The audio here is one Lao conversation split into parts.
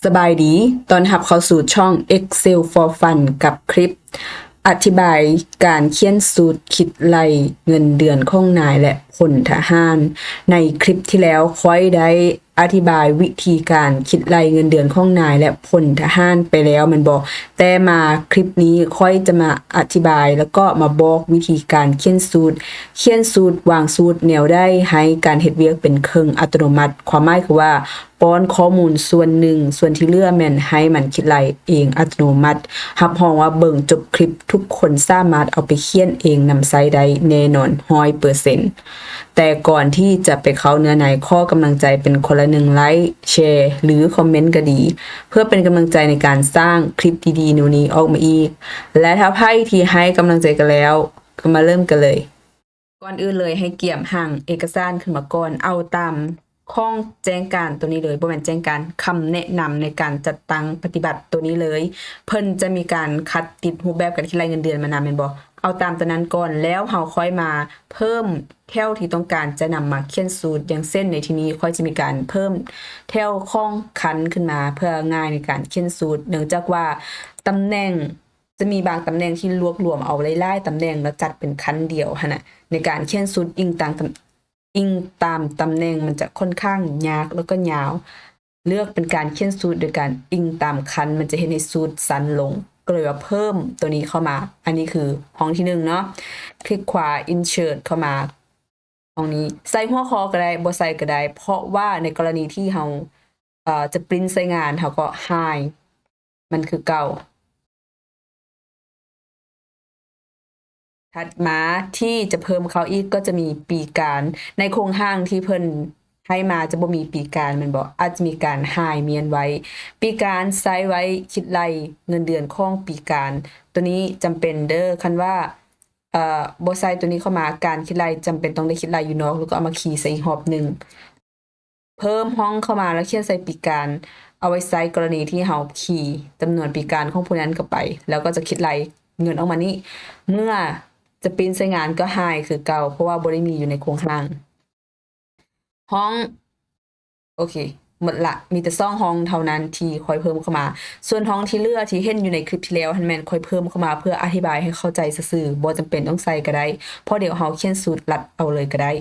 ສະບາຍດີ, ຕ້ອນຮັບເຂົ້າສູ່ຊ່ອງ Excel for Fun ກັບຄລິບອະທິບາຍການຂຽນສູດຄິດໄລ່ເງິນເດືອນຂອງນາຍ ແລະ ພົນທະຫານ. ໃນຄລິບທີ່ແລ້ວ ຂ້ອຍໄດ້ອະທິບາຍວິທີການຄິດໄລ່ເງິນເດືອນຂອງນາຍ ແລະ ພົນທະຫານໄປແລ້ວແມ່ນບໍ່? ແຕ່ມາຄລິບນີ້ ຂ້ອຍຈະມາອະທິບາຍ ແລ້ວກໍມາບອກວິທີການຂຽນສູດ, ຂຽນສູດ, ວາງສູດແນວໃດໃຫ້ການເຮັດວຽກເປັນເຄິ່ງອັດຕະໂນມັດ. ຄວາມໝາຍຄືວ່າ ປ້ອນຂໍ້ມູນສ່ວນໜຶ່ງ, ສ່ວນທີ່ເຫຼືອແມ່ນໃຫ້ມັນຄິດໄລ່ເອງອັດຕະໂນມັດ. ຮັບຮອງວ່າເບິ່ງຈົບຄລິບ ທຸກຄົນສາມາດເອົາໄປຂຽນເອງນຳໃຊ້ໄດ້ແນ່ນອນຮ້ອຍເປີເຊັນ. ແຕ່ກ່ອນທີ່ຈະໄປເຂົ້າເນື້ອໃນ, ຂໍກຳລັງໃຈເປັນຄົນລະໜຶ່ງໄລ້, ແຊ ຫຼື ຄອມເມັນກໍດີ, ເພື່ອເປັນກຳລັງໃຈໃນການສ້າງຄລິບດີໆແນວນີ້ອອກມາອີກ. ແລະ ຖ້າໃຜທີ່ໃຫ້ກຳລັງໃຈກັນແລ້ວ, ກໍມາເລີ່ມກັນເລີຍ. ກ່ອນອື່ນເລີຍ ໃຫ້ກຽມຮ່າງເອກະສານຂຶ້ນມາກ່ອນ, ເອົາຕາມຂອງແຈ້ງການໂຕນີ້ເລີຍ, ບໍ່ແມ່ນແຈ້ງການ, ຄຳແນະນຳໃນການຈັດຕັ້ງປະຕິບັດໂຕນີ້ເລີຍ. ເພິ່ນຈະມີການຄັດຕິດຮູບແບບການຄິດໄລ່ເງິນເດືອນມານຳແມ່ນບໍ່? ເອົາຕາມໂຕນັ້ນກ່ອນ, ແລ້ວເຮົາຄ່ອຍມາເພີ່ມແຖວທີ່ຕ້ອງການຈະນຳມາຂຽນສູດ. ຢ່າງເຊັ່ນ ໃນທີ່ນີ້ຂ້ອຍຈະມີການເພີ່ມແຖວຂອງຄັນຂຶ້ນມາ ເພື່ອງ່າຍໃນການຂຽນສູດ, ເນື່ອງຈາກວ່າຕຳແໜ່ງ ຈະມີບາງຕຳແໜ່ງທີ່ລວບລວມເອົາຫຼາຍໆຕຳແໜ່ງ ແລ້ວຈັດເປັນຄັນດຽວຫັ້ນນະ. ໃນການຂຽນສູດອີງຕາມຕຳ ອີງຕາມຕຳແໜ່ງ ມັນຈະຂ້ອນຂ້າງຍາກ ແລ້ວກໍຍາວ. ເລືອກເປັນການຂຽນສູດໂດຍການອີງຕາມຄັນ ມັນຈະເຮັດໃຫ້ສູດສັ້ນລົງ, ກໍເລີຍວ່າເພີ່ມໂຕນີ້ເຂົ້າມາ. ອັນນີ້ຄືຫ້ອງທີໜຶ່ງເນາະ, ຄລິກຂວາ Insert ເຂົ້າມາ ຫ້ອງນີ້ ໃສ່ຫົວຂໍ້ກໍໄດ້, ບໍ່ໃສ່ກໍໄດ້, ເພາະວ່າໃນກໍລະນີທີ່ເຮົາ ເອີ ຈະປຣິ້ນໃສ່ງານ ເຮົາກໍຫາຍມັນຄືເກົ່າ. ຖັດມາທີ່ຈະເພີ່ມເຂົ້າອີກກໍຈະມີປີການ. ໃນໂຄງຮ່າງທີ່ເພິ່ນໃຫ້ມາຈະບໍ່ມີປີການແມ່ນບໍ່? ອາດຈະມີການຫາຍມ້ຽນໄວ້. ປີການໃຊ້ໄວ້ຄິດໄລ່ເງິນເດືອນຂອງປີການ. ໂຕນີ້ຈຳເປັນເດີ້. ຄັນວ່າ ເອີ ບໍ່ໃສ່ໂຕນີ້ເຂົ້າມາ, ການຄິດໄລ່ຈຳເປັນຕ້ອງໄດ້ຄິດໄລ່ຢູ່ນອກ ແລ້ວກໍເອົາມາຄີໃສ່ອີກຮອບໜຶ່ງ. ເພີ່ມຮ່ອງເຂົ້າມາ ແລ້ວຂຽນໃສ່ປີການ, ເອົາໄວ້ໃຊ້ກໍລະນີທີ່ເຮົາຄີຈຳນວນປີການຂອງຜູ້ນັ້ນເຂົ້າໄປ, ແລ້ວກໍຈະຄິດໄລ່ເງິນອອກມານີ້. ເມື່ອຈະປຣິ້ນໃສ່ງານກໍຫາຍຄືເກົ່າ, ເພາະວ່າບໍ່ໄດ້ມີຢູ່ໃນໂຄງຮ່າງ. ຫ້ອງ ໂອເຄ ໝົດລະ, ມີແຕ່ສອງຫ້ອງເທົ່ານັ້ນທີ່ຂ້ອຍເພີ່ມເຂົ້າມາ. ສ່ວນຫ້ອງທີ່ເຫຼືອທີ່ເຫັນຢູ່ໃນຄລິບທີ່ແລ້ວຫັ້ນ ແມ່ນຂ້ອຍເພີ່ມເຂົ້າມາເພື່ອອະທິບາຍໃຫ້ເຂົ້າໃຈຊື່ໆ, ບໍ່ຈຳເປັນຕ້ອງໃສ່ກໍໄດ້, ເພາະດຽວເຮົາຂຽນສູດລັດເອົາເລີຍກໍໄດ້.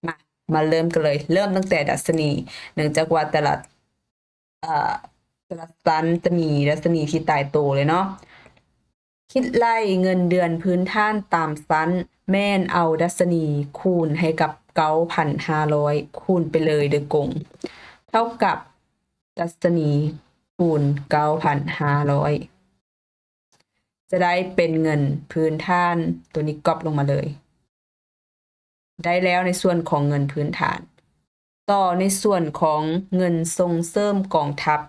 ມາ ມາເລີ່ມກັນເລີຍ. ເລີ່ມຕັ້ງແຕ່ດັດຊະນີ, ເນື່ອງຈາກວ່າແຕ່ລະ ເອີ ແຕ່ລະຊັ້ນຈະມີດັດຊະນີທີ່ຕາຍໂຕເລີຍເນາະ. ຄິດໄລ່ເງິນເດືອນພື້ນຖານຕາມຊັ້ນ ແມ່ນເອົາດັດຊະນີຄູນໃຫ້ກັບເກົ້າພັນຫ້າຮ້ອຍ ຄູນໄປເລີຍໂດຍກົງ ເທົ່າກັບດັດຊະນີຄູນເກົ້າພັນຫ້າຮ້ອຍ ຈະໄດ້ເປັນເງິນພື້ນຖານ. ໂຕນີ້ກັອບລົງມາເລີຍ. ໄດ້ແລ້ວໃນສ່ວນຂອງເງິນພື້ນຖານ. ຕໍ່ໃນສ່ວນຂອງເງິນສົ່ງເສີມກອງທັບ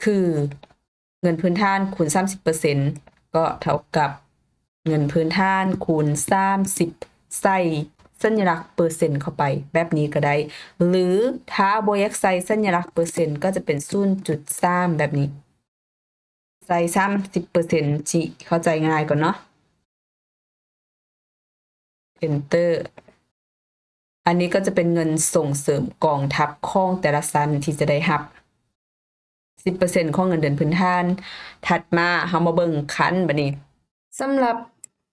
ຄືເງິນພື້ນຖານຄູນສາມສິບເປີເຊັນ ກໍເທົ່າກັບເງິນພື້ນຖານຄູນສາມສິບ ໃສ່ສັນຍະລັກເປີເຊັນເຂົ້າໄປແບບນີ້ກໍໄດ້ ຫຼື ຖ້າບໍ່ຢາກໃສ່ສັນຍະລັກເປີເຊັນ ກໍຈະເປັນສູນຈຸດສາມແບບນີ້. ໃສ່ສາມສິບເປີເຊັນ ຊິເຂົ້າໃຈງ່າຍກ່ອນເນາະ. Enter. ອັນນີ້ກໍຈະເປັນເງິນສົ່ງເສີມກອງທັບຂອງແຕ່ລະຊັ້ນທີ່ຈະໄດ້ຮັບ ສິບເປີເຊັນຂອງເງິນເດືອນພື້ນຖານ. ຖັດມາເຮົາມາເບິ່ງຄັນບາດນີ້. ສຳລັບ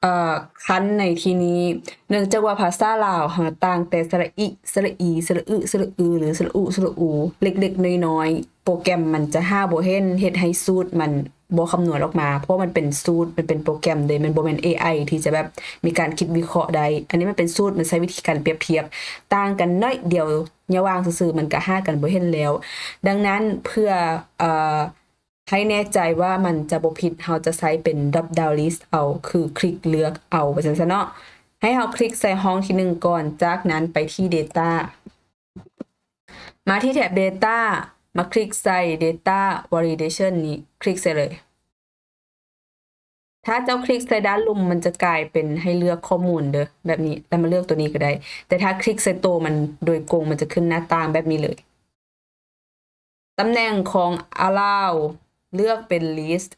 ເອີ ຄັນໃນທີ່ນີ້ ເນື່ອງຈາກວ່າພາສາລາວເຮົາຕ່າງແຕ່ສະຫຼະອິ ສະຫຼະອີ ສະຫຼະອຶ ສະຫຼະອື ຫຼື ສະຫຼະອຸ ສະຫຼະອູ ເລັກໆນ້ອຍໆ ໂປຣແກຣມມັນຈະຫາບໍ່ເຫັນ ເຮັດໃຫ້ສູດມັນບໍ່ຄຳນວນອອກມາ ເພາະມັນເປັນສູດ ມັນເປັນໂປຣແກຣມເດ້ ມັນບໍ່ແມ່ນເອໄອທີ່ຈະແບບມີການຄິດວິເຄາະໄດ້. ອັນນີ້ມັນເປັນສູດ ມັນໃຊ້ວິທີການປຽບທຽບຕ່າງກັນໜ້ອຍດຽວ ຍະຫວ່າງຊື່ໆ ມັນກະຫາກັນບໍ່ເຫັນແລ້ວ. ດັ່ງນັ້ນ ເພື່ອ ເອີ ໃຫ້ແນ່ໃຈວ່າມັນຈະບໍ່ຜິດ ເຮົາຈະໃຊ້ເປັນ drop down list ເອົາ ຄືຄລິກເລືອກເອົາ ວ່າຊັ້ນຊະເນາະ. ໃຫ້ເຮົາຄລິກໃສ່ຫ້ອງທີໜຶ່ງກ່ອນ ຈາກນັ້ນໄປທີ່ Data ມາທີ່ແຖບ Data ມາຄລິກໃສ່ Data Validation ນີ້ ຄລິກໃສ່ເລີຍ. ຖ້າເຈົ້າຄລິກໃສ່ດ້ານລຸ່ມ ມັນຈະກາຍເປັນໃຫ້ເລືອກຂໍ້ມູນເດີ້ ແບບນີ້ ແລ້ວມາເລືອກໂຕນີ້ກໍໄດ້. ແຕ່ຖ້າຄລິກໃສ່ໂຕມັນໂດຍກົງ ມັນຈະຂຶ້ນໜ້າຕ່າງແບບນີ້ເລີຍ. ຕຳແໜ່ງຂອງ Allow ເລືອກເປັນ List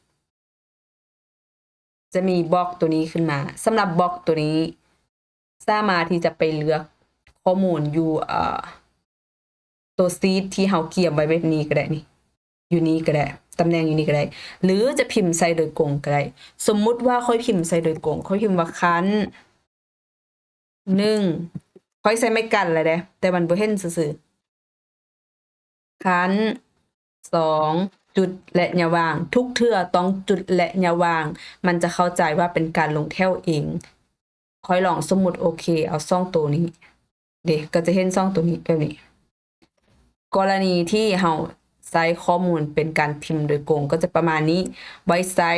ຈະມີບັອກໂຕນີ້ຂຶ້ນມາ. ສຳລັບບັອກໂຕນີ້ ສາມາດທີ່ຈະໄປເລືອກຂໍ້ມູນຢູ່ ເອີ ໂຕຊີດທີ່ເຮົາກຽມໄວ້ແບບນີ້ກໍໄດ້ນີ້. ຢູ່ນີ້ກໍໄດ້ ຕຳແໜ່ງຢູ່ນີ້ກໍໄດ້ ຫຼືຈະພິມໃສ່ໂດຍກົງກໍໄດ້. ສົມມຸດວ່າຂ້ອຍພິມໃສ່ໂດຍກົງ ຂ້ອຍພິມວ່າຄັນ ໜຶ່ງ ຂ້ອຍໃສ່ໄມ້ກັນແລ້ວເດ້ ແຕ່ມັນບໍ່ເຫັນຊື່ໆ. ຄັນ ສອງ ຈຸດ ແລະ ຍະຫວ່າງ. ທຸກເທື່ອຕ້ອງຈຸດ ແລະ ຍະຫວ່າງ ມັນຈະເຂົ້າໃຈວ່າເປັນການລົງແຖວເອງ. ຂ້ອຍລອງສົມມຸດ ໂອເຄ ເອົາສອງໂຕນີ້ເດ້ ກໍຈະເຫັນສອງໂຕນີ້ແບບນີ້. ກໍລະນີທີ່ເຮົາໃຊ້ຂໍ້ມູນເປັນການພິມໂດຍກົງ ກໍຈະປະມານນີ້ ໄວ້ໃຊ້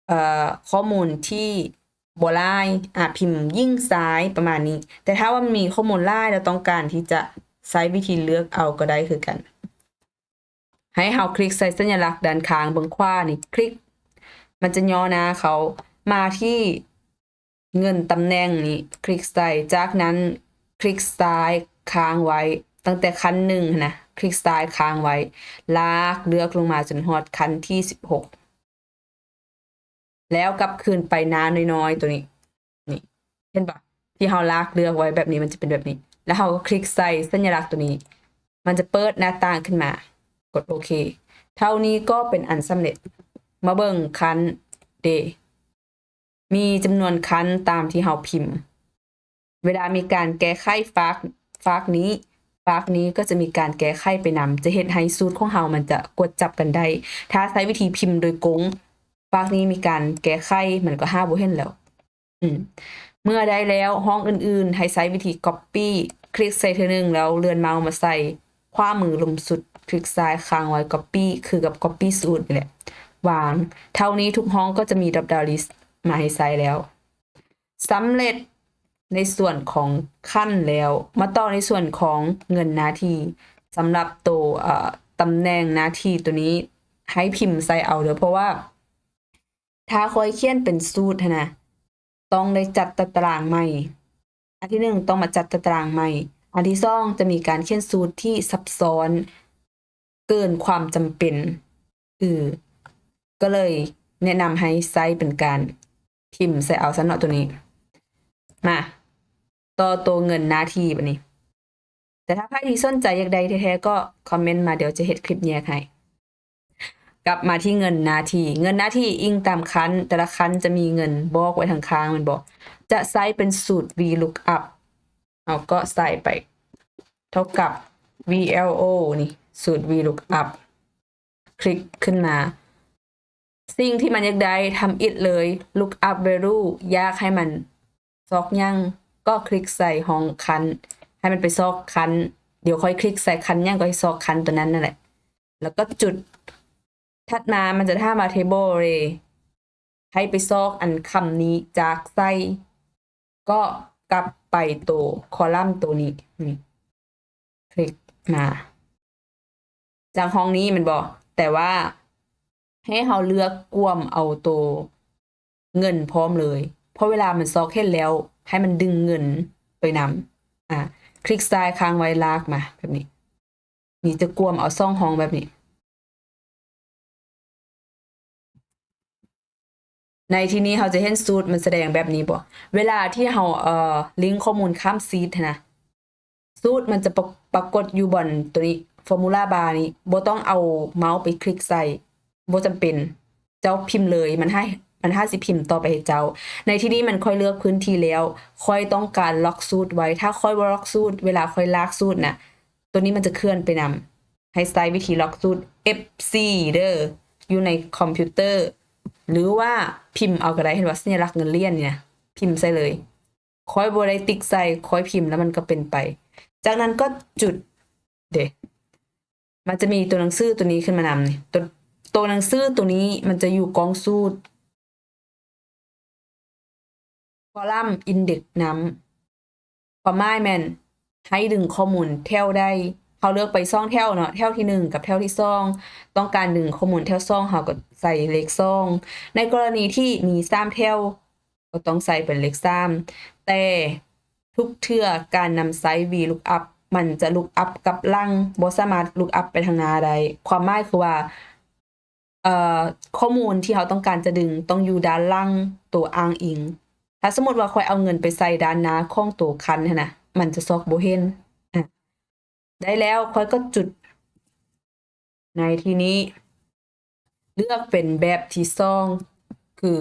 ເອີ ຂໍ້ມູນທີ່ບໍ່ຫຼາຍ ອາ ພິມຍິງຊາຍປະມານນີ້. ແຕ່ຖ້າວ່າມັນມີຂໍ້ມູນຫຼາຍ ແລ້ວຕ້ອງການທີ່ຈະໃຊ້ວິທີເລືອກເອົາກໍໄດ້ຄືກັນ. ໃຫ້ເຮົາຄລິກໃສ່ສັນຍະລັກດ້ານຂ້າງເບື້ອງຂວານີ້ ຄລິກ ມັນຈະຍໍໜ້າເຂົ້າມາທີ່ເງິນຕຳແໜ່ງນີ້ ຄລິກໃສ່. ຈາກນັ້ນຄລິກຊ້າຍຄ້າງໄວ້ ຕັ້ງແຕ່ຄັນໜຶ່ງຫັ້ນນະ ຄລິກຊ້າຍຄ້າງໄວ້ ລາກເລືອກລົງມາຈົນຮອດຄັນທີສິບຫົກ ແລ້ວກັບຄືນໄປໜ້ານ້ອຍໆໂຕນີ້ ນີ້ ເຫັນບໍ່ ທີ່ເຮົາລາກເລືອກໄວ້ແບບນີ້ ມັນຈະເປັນແບບນີ້ ແລ້ວເຮົາກໍຄລິກໃສ່ສັນຍະລັກໂຕນີ້ ມັນຈະເປີດໜ້າຕ່າງຂຶ້ນມາ ກົດໂອເຄ. ເທົ່ານີ້ກໍເປັນອັນສຳເລັດ. ມາເບິ່ງຄັນເດ ມີຈຳນວນຄັນຕາມທີ່ເຮົາພິມ. ເວລາມີການແກ້ໄຂຟາກ ຟາກນີ້ ຟາກນີ້ກໍຈະມີການແກ້ໄຂໄປນຳ ຈະເຮັດໃຫ້ສູດຂອງເຮົາມັນຈະກວດຈັບກັນໄດ້. ຖ້າໃຊ້ວິທີພິມໂດຍກົງ ຟາກນີ້ມີການແກ້ໄຂ ມັນກໍຫາບໍ່ເຫັນແລ້ວ. ອືມ ເມື່ອໄດ້ແລ້ວ ຫ້ອງອື່ນໆ ໃຫ້ໃຊ້ວິທີກັອບປີ້ ຄລິກໃສ່ເທື່ອໜຶ່ງ ແລ້ວເລື່ອນເມົາສ໌ມາໃສ່ຂວາມືລຸ່ມສຸດ ຄລິກຊ້າຍຄ້າງໄວ້ກັອບປີ້ ຄືກັບກັອບປີ້ສູດນີ້ແຫຼະ ວາງ. ເທົ່ານີ້ທຸກຫ້ອງກໍຈະມີ drop down list ມາໃຫ້ໃຊ້ແລ້ວ. ສຳເລັດໃນສ່ວນຂອງຄັນແລ້ວ ມາຕໍ່ໃນສ່ວນຂອງເງິນໜ້າທີ່. ສຳລັບໂຕ ເອີ ຕຳແໜ່ງໜ້າທີ່ໂຕນີ້ ໃຫ້ພິມໃສ່ເອົາເດີ ເພາະວ່າ ຖ້າຂ້ອຍຂຽນເປັນສູດຫັ້ນນະ ຕ້ອງໄດ້ຈັດຕາຕະລາງໃໝ່. ອັນທີໜຶ່ງ ຕ້ອງມາຈັດຕາຕະລາງໃໝ່. ອັນທີສອງ ຈະມີການຂຽນສູດທີ່ຊັບຊ້ອນເກີນຄວາມຈຳເປັນ. ເອີ ກໍເລີຍແນະນຳໃຫ້ໃຊ້ເປັນການພິມໃສ່ເອົາຊັ້ນເນາະ ໂຕນີ້. ມາຕໍ່ໂຕເງິນໜ້າທີ່ບາດນີ້. ແຕ່ຖ້າໃຜທີ່ສົນໃຈຢາກໄດ້ແທ້ໆ ກໍຄອມເມັນມາ ດຽວຈະເຮັດຄລິບແຍກໃຫ້. ກັບມາທີ່ເງິນໜ້າທີ່. ເງິນໜ້າທີ່ອີງຕາມຄັນ ແຕ່ລະຄັນຈະມີເງິນບອກໄວ້ທາງຂ້າງແມ່ນບໍ່? ຈະໃຊ້ເປັນສູດ VLOOKUP ເຮົາກໍໃສ່ໄປ ເທົ່າກັບ VLO ນີ້ ສູດ VLOOKUP. ຄລິກຂຶ້ນມາ ສິ່ງທີ່ມັນຢາກໄດ້ ທຳອິດເລີຍ lookup value ຢາກໃຫ້ມັນຊອກຫຍັງ ກໍຄລິກໃສ່ຫ້ອງຄັນ ໃຫ້ມັນໄປຊອກຄັນ. ດຽວຂ້ອຍຄລິກໃສ່ຄັນຫຍັງ ກໍໃຫ້ຊອກຄັນຕົວນັ້ນນັ້ນແຫຼະ ແລ້ວກໍຈຸດ. ຖັດມາມັນຈະຖາມວ່າ table array ໃຫ້ໄປຊອກອັນຄຳນີ້ຈາກໃສ ກໍກັບໄປໂຕຄອລັມໂຕນີ້ ນີ້ ຄລິກມາຈາກຫ້ອງນີ້ແມ່ນບໍ່? ແຕ່ວ່າໃຫ້ເຮົາເລືອກກວມເອົາໂຕເງິນພ້ອມເລີຍ ເພາະເວລາມັນຊອກເຫັນແລ້ວ ໃຫ້ມັນດຶງເງິນໄປນຳ. ອາ ຄລິກຊ້າຍຄ້າງໄວ້ ລາກມາແບບນີ້. ນີ້ຈະກວມເອົາສອງຫ້ອງແບບນີ້. ໃນທີ່ນີ້ເຮົາຈະເຫັນສູດມັນສະແດງແບບນີ້ບໍ່? ເວລາທີ່ເຮົາ ເອີ ລິງຂໍ້ມູນຂ້າມຊີດຫັ້ນນະ ສູດມັນຈະປະ ປາກົດຢູ່ບ່ອນໂຕນີ້ formula bar ນີ້ ບໍ່ຕ້ອງເອົາເມົາສ໌ໄປຄລິກໃສ່ ບໍ່ຈຳເປັນ. ເຈົ້າພິມເລີຍ ມັນຫາ ມັນຫາຊິພິມຕໍ່ໄປໃຫ້ເຈົ້າ. ໃນທີ່ນີ້ມັນຂ້ອຍເລືອກພື້ນທີ່ແລ້ວ ຂ້ອຍຕ້ອງການລັອກສູດໄວ້. ຖ້າຂ້ອຍບໍ່ລັອກສູດ ເວລາຂ້ອຍລາກສູດນະ ໂຕນີ້ມັນຈະເຄື່ອນໄປນຳ. ໃຫ້ໃຊ້ວິທີລັອກສູດ F C ເດີ ຢູ່ໃນຄອມພິວເຕີ ຫຼືວ່າພິມເອົາກໍໄດ້. ເຫັນວ່າສັນຍະລັກເງິນຫຼຽນນີ້ນະ ພິມໃສ່ເລີຍ. ຂ້ອຍບໍ່ໄດ້ຕິກໃສ່ ຂ້ອຍພິມແລ້ວມັນກໍເປັນໄປ. ຈາກນັ້ນກໍຈຸດເດ້ ມັນຈະມີຕົວໜັງສືຕົວນີ້ຂຶ້ນມານຳນີ້ ຕົວ ຕົວໜັງສືຕົວນີ້ມັນຈະຢູ່ກ້ອງສູດ ຄອລັມ index ນຳ. ຄວາມໝາຍແມ່ນໃຫ້ດຶງຂໍ້ມູນແຖວໃດ ເຮົາເລືອກໄປສອງແຖວເນາະ ແຖວທີໜຶ່ງກັບແຖວທີສອງ. ຕ້ອງການດຶງຂໍ້ມູນແຖວສອງ ເຮົາກໍໃສ່ເລກສອງ. ໃນກໍລະນີທີ່ມີສາມແຖວ ກໍຕ້ອງໃສ່ເປັນເລກສາມ. ແຕ່ທຸກເທື່ອການນຳໃຊ້ VLOOKUP ມັນຈະ lookup ກັບຫຼັງ ບໍ່ສາມາດ lookup ໄປທາງໜ້າໄດ້. ຄວາມໝາຍຄືວ່າ ເອີ ຂໍ້ມູນທີ່ເຮົາຕ້ອງການຈະດຶງຕ້ອງຢູ່ດ້ານຫຼັງໂຕອ້າງອີງ. ຖ້າສົມມຸດວ່າຂ້ອຍເອົາເງິນໄປໃສ່ດ້ານໜ້າຂອງໂຕຄັນຫັ້ນນະ ມັນຈະຊອກບໍ່ເຫັນ. ອາ ໄດ້ແລ້ວ ຂ້ອຍກໍຈຸດ ໃນທີ່ນີ້ ເລືອກເປັນແບບທີສອງ ຄື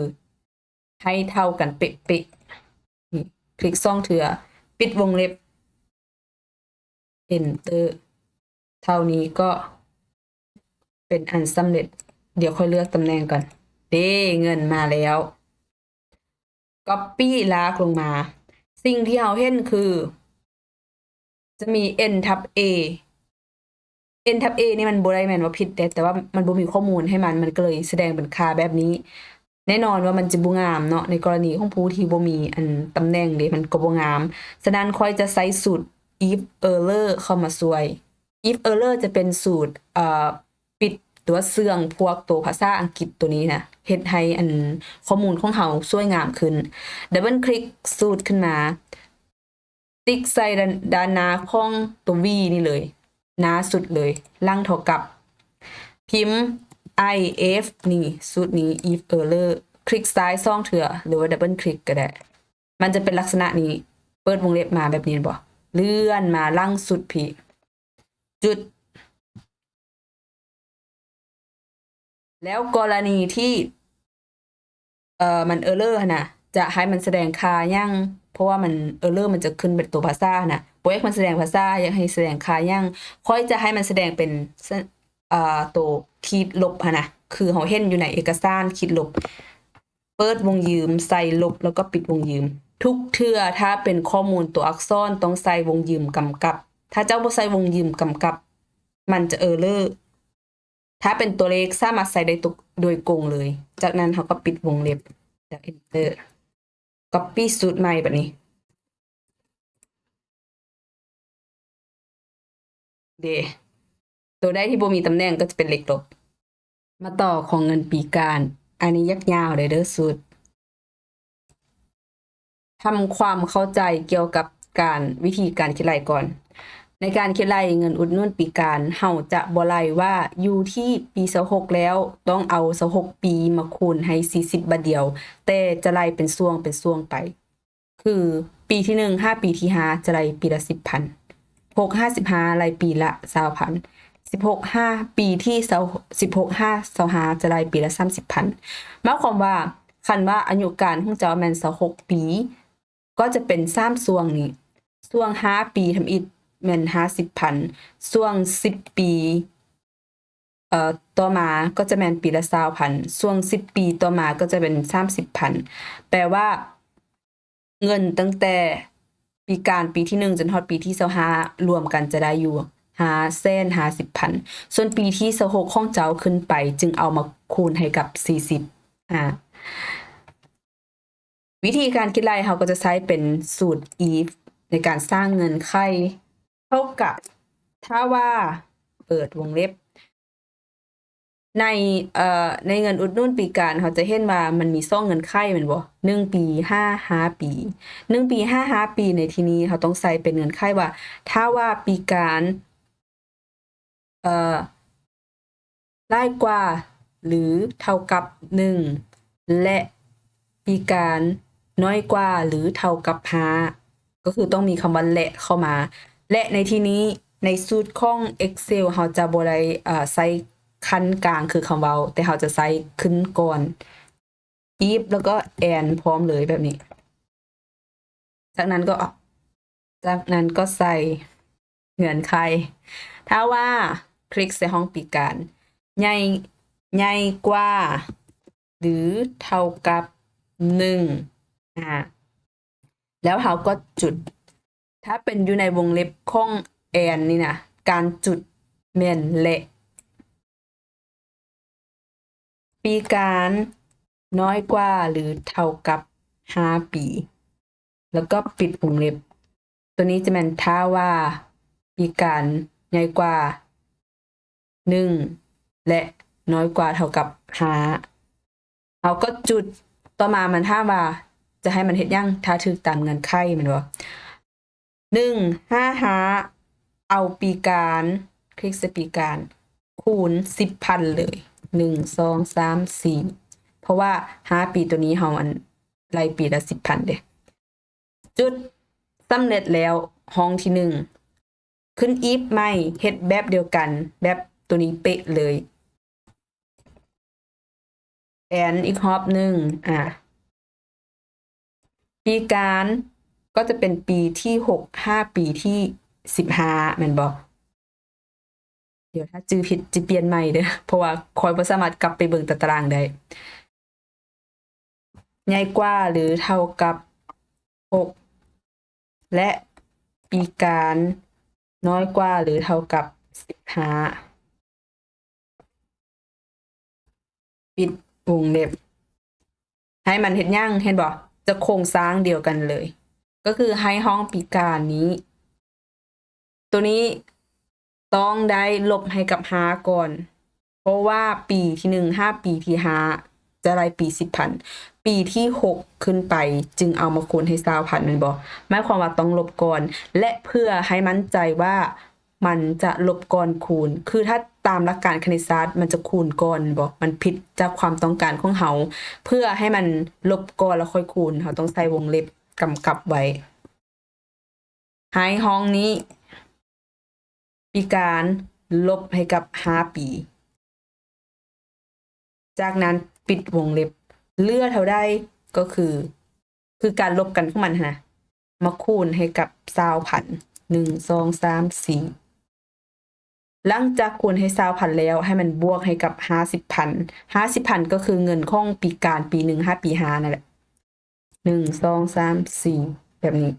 ໃຫ້ເທົ່າກັນເປະໆ ນີ້ ຄລິກສອງເທື່ອ ປິດວົງເລັບ Enter ເທົ່ານີ້ກໍເປັນອັນສຳເລັດ. ດຽວຂ້ອຍເລືອກຕຳແໜ່ງກ່ອນ. ເດ້ ເງິນມາແລ້ວ. Copy ລາກລົງມາ. ສິ່ງທີ່ເຮົາເຫັນຄື ຈະມີ N ທັບ A N ທັບ A ນີ້ມັນບໍ່ໄດ້ແມ່ນວ່າຜິດເດ້ ແຕ່ວ່າມັນບໍ່ມີຂໍ້ມູນໃຫ້ມັນ ມັນກໍເລີຍສະແດງເປັນຄ່າແບບນີ້. ແນ່ນອນວ່າມັນຈະບໍ່ງາມເນາະ ໃນກໍລະນີຂອງຜູ້ທີ່ບໍ່ມີອັນຕຳແໜ່ງເດ້ ມັນກໍບໍ່ງາມ. ສະນັ້ນຂ້ອຍຈະໃຊ້ສູດ if error ເຂົ້າມາຊ່ວຍ. If error ຈະເປັນສູດ ເອີ ປິດ ຫຼືວ່າເຊື່ອງພວກໂຕພາສາອັງກິດໂຕນີ້ນະ ເຮັດໃຫ້ອັນຂໍ້ມູນຂອງເຮົາສວຍງາມຂຶ້ນ. Double click ສູດຂຶ້ນມາ ຕິກໃສ່ດ້ານ ດ້ານໜ້າຂອງຕົວ V ນີ້ເລີຍ ໜ້າສຸດເລີຍ ຫຼັງເທົ່າກັບ ພິມ if ນີ້ ສູດນີ້ if error ຄລິກຊ້າຍສອງເທື່ອ ຫຼືວ່າ double click ກໍໄດ້. ມັນຈະເປັນລັກສະນະນີ້ ເປີດວົງເລັບມາແບບນີ້ ເຫັນບໍ່? ເລື່ອນມາຫຼັງສຸດພີ້ ຈຸດ. ແລ້ວກໍລະນີທີ່ ເອີ ມັນ error ຫັ້ນນະ ຈະໃຫ້ມັນສະແດງຄ່າຫຍັງ? ເພາະວ່າມັນ error ມັນຈະຂຶ້ນເປັນຕົວພາສາຫັ້ນນະ. ບໍ່ຢາກໃຫ້ມັນສະແດງພາສາ ຢາກໃຫ້ສະແດງຄ່າຫຍັງ? ຂ້ອຍຈະໃຫ້ມັນສະແດງເປັນ ເອີ ໂຕຂີດລົບຫັ້ນນະ ຄືເຮົາເຫັນຢູ່ໃນເອກະສານຂີດລົບ. ເປີດວົງຢືມ ໃສ່ລົບ ແລ້ວກໍປິດວົງຢືມ. ທຸກເທື່ອຖ້າເປັນຂໍ້ມູນຕົວອັກສອນ ຕ້ອງໃສ່ວົງຢືມກຳກັບ. ຖ້າເຈົ້າບໍ່ໃສ່ວົງຢືມກຳກັບ ມັນຈະ error. ຖ້າເປັນຕົວເລກສາມາດໃສ່ໄດ້ໂດຍກົງເລີຍ. ຈາກນັ້ນເຮົາກໍປິດວົງເລັບ ແລ້ວ Enter. Copy ສູດໃໝ່ບາດນີ້. ເດ ໂຕໃດທີ່ບໍ່ມີຕຳແໜ່ງກໍຈະເປັນເລກລົບ. ມາຕໍ່ຂອງເງິນປີການ. ອັນນີ້ຍາກຍາວເດີ ເດີ ສູດ. ທຳຄວາມເຂົ້າໃຈກ່ຽວກັບການ ວິທີການຄິດໄລ່ກ່ອນ. ໃນການຄິດໄລ່ເງິນອຸດໜູນປີການ ເຮົາຈະບໍ່ໄລ່ວ່າຢູ່ທີ່ປີຊາວຫົກແລ້ວ ຕ້ອງເອົາຊາວຫົກປີມາຄູນໃຫ້ສີ່ສິບບາດດຽວ, ແຕ່ຈະໄລ່ເປັນຊ່ວງ ເປັນຊ່ວງໄປ. ຄືປີທີໜຶ່ງຫາປີທີຫ້າຈະໄລ່ປີລະສິບພັນ, ຫົກຫາສິບຫ້າໄລ່ປີລະຊາວພັນ, ສິບຫົກຫາປີທີຊາວ ສິບຫົກຫາຊາວຫ້າຈະໄລ່ປີລະສາມສິບພັນ. ໝາຍຄວາມວ່າ ຄັນວ່າອາຍຸການຂອງເຈົ້າແມ່ນຊາວຫົກປີ ກໍຈະເປັນສາມຊ່ວງນີ້, ຊ່ວງຫ້າປີທຳອິດແມ່ນຫ້າສິບພັນ, ຊ່ວງສິບປີ ເອີ ຕໍ່ມາກໍຈະແມ່ນປີລະຊາວພັນ, ຊ່ວງສິບປີຕໍ່ມາກໍຈະເປັນສາມສິບພັນ. ແປວ່າເງິນຕັ້ງແຕ່ປີການປີທີໜຶ່ງຈົນຮອດປີທີຊາວຫ້າລວມກັນຈະໄດ້ຢູ່ຫ້າແສນຫ້າສິບພັນ, ສ່ວນປີທີຊາວຫົກຂອງເຈົ້າຂຶ້ນໄປຈຶ່ງເອົາມາຄູນໃຫ້ກັບສີ່ສິບ. ອາ ວິທີການຄິດໄລ່ເຮົາກໍຈະໃຊ້ເປັນສູດ if ໃນການສ້າງເງື່ອນໄຂ ເທົ່າກັບ ຖ້າວ່າ ເປີດວົງເລັບ ໃນ ເອີ ໃນເງິນອຸດໜູນປີການ ເຮົາຈະເຫັນວ່າມັນມີສອງເງື່ອນໄຂແມ່ນບໍ່? ໜຶ່ງປີຫາຫ້າປີ. ໜຶ່ງປີຫາຫ້າປີໃນທີ່ນີ້ ເຮົາຕ້ອງໃສ່ເປັນເງື່ອນໄຂວ່າ ຖ້າວ່າປີການ ເອີ ຫຼາຍກວ່າ ຫຼື ເທົ່າກັບໜຶ່ງ ແລະ ປີການນ້ອຍກວ່າ ຫຼື ເທົ່າກັບຫ້າ ກໍຄືຕ້ອງມີຄຳວ່າ ແລະ ເຂົ້າມາ. ແລະ ໃນທີ່ນີ້ ໃນສູດຂອງ Excel ເຮົາຈະບໍ່ໄດ້ ເອີ ໃຊ້ຂັ້ນກາງຄືຄຳເວົ້າ, ແຕ່ເຮົາຈະໃຊ້ຂຶ້ນກ່ອນ if ແລ້ວກໍ and ພ້ອມເລີຍແບບນີ້. ຈາກນັ້ນກໍ ຈາກນັ້ນກໍໃສ່ເງື່ອນໄຂ. ຖ້າວ່າຄລິກໃສ່ຫ້ອງປີການ ໃຫຍ່ ໃຫຍ່ກວ່າ ຫຼື ເທົ່າກັບໜຶ່ງ ອາ ແລ້ວເຮົາກໍຈຸດ. ຖ້າເປັນຢູ່ໃນວົງເລັບຂອງ and ນີ້ນະ ການຈຸດແມ່ນ ແລະ. ປີການນ້ອຍກວ່າ ຫຼື ເທົ່າກັບຫ້າປີ ແລ້ວກໍປິດວົງເລັບ. ຕົວນີ້ຈະແມ່ນຖ້າວ່າປີການໃຫຍ່ກວ່າໜຶ່ງ ແລະ ນ້ອຍກວ່າເທົ່າກັບຫ້າ ເຮົາກໍຈຸດ. ຕໍ່ມາມັນຖາມວ່າຈະໃຫ້ມັນເຮັດຫຍັງ ຖ້າຖືກຕາມເງື່ອນໄຂແມ່ນບໍ່? ໜຶ່ງ ຫ້າ ຫ້າ ເອົາປີການ ຄລິກໃສ່ປີການ ຄູນສິບພັນເລີຍ ໜຶ່ງ ສອງ ສາມ ສີ່ ເພາະວ່າຫ້າປີຕົວນີ້ເຮົາ ອັນ ໄລ່ປີລະສິບພັນເດ້. ຈຸດ ສຳເລັດແລ້ວ ຫ້ອງທີໜຶ່ງ. ຂຶ້ນ if ໃໝ່ ເຮັດແບບດຽວກັນ ແບບໂຕ ຕົວນີ້ເປະເລີຍ. ແອນອີກຮອບໜຶ່ງ ອາ ປີການກໍຈະເປັນປີທີຫົກ ຫາປີທີສິບຫ້າ ແມ່ນບໍ່? ດຽວຖ້າຈື່ຜິດຈະປ່ຽນໃໝ່ເດີ້ ເພາະວ່າຂ້ອຍບໍ່ສາມາດກັບໄປເບິ່ງຕາຕະລາງໄດ້. ໃຫຍ່ກວ່າ ຫຼື ເທົ່າກັບຫົກ ແລະ ປີການນ້ອຍກວ່າ ຫຼື ເທົ່າກັບສິບຫ້າ ປິດວົງເລັບ. ໃຫ້ມັນເຮັດຫຍັງ? ເຫັນບໍ່? ຈະໂຄງສ້າງດຽວກັນເລີຍ ກໍຄືໃຫ້ຫ້ອງປີການນີ້ ໂຕນີ້ຕ້ອງໄດ້ລົບໃຫ້ກັບຫ້າກ່ອນ ເພາະວ່າປີທີໜຶ່ງຫາປີທີຫ້າຈະໄລ່ປີສິບພັນ ປີທີຫົກຂຶ້ນໄປຈຶ່ງເອົາມາຄູນໃຫ້ຊາວພັນ ແມ່ນບໍ່? ໝາຍຄວາມວ່າຕ້ອງລົບກ່ອນ ແລະ ເພື່ອໃຫ້ໝັ້ນໃຈວ່າມັນຈະລົບກ່ອນຄູນ ຄືຖ້າຕາມຫຼັກການຄະນິດສາດມັນຈະຄູນກ່ອນ ແມ່ນບໍ່? ມັນຜິດຈາກຄວາມຕ້ອງການຂອງເຮົາ ເພື່ອໃຫ້ມັນລົບກ່ອນແລ້ວຄ່ອຍຄູນ ເຮົາຕ້ອງໃສ່ວົງເລັບກຳກັບໄວ້. ໃຫ້ຫ້ອງນີ້ ປີການລົບໃຫ້ກັບຫ້າປີ ຈາກນັ້ນປິດວົງເລັບ ເຫຼືອເທົ່າໃດກໍຄື ຄືການລົບກັນຂອງມັນຫັ້ນນະ ມາຄູນໃຫ້ກັບຊາວພັນ ໜຶ່ງ ສອງ ສາມ ສີ່ ຫຼັງຈາກຄູນໃຫ້ຊາວພັນແລ້ວ ໃຫ້ມັນບວກໃຫ້ກັບຫ້າສິບພັນ ຫ້າສິບພັນກໍຄືເງິນຂອງປີການປີໜຶ່ງຫາປີຫ້ານັ້ນແຫຼະ ໜຶ່ງ ສອງ ສາມ ສີ່ ແບບນີ້.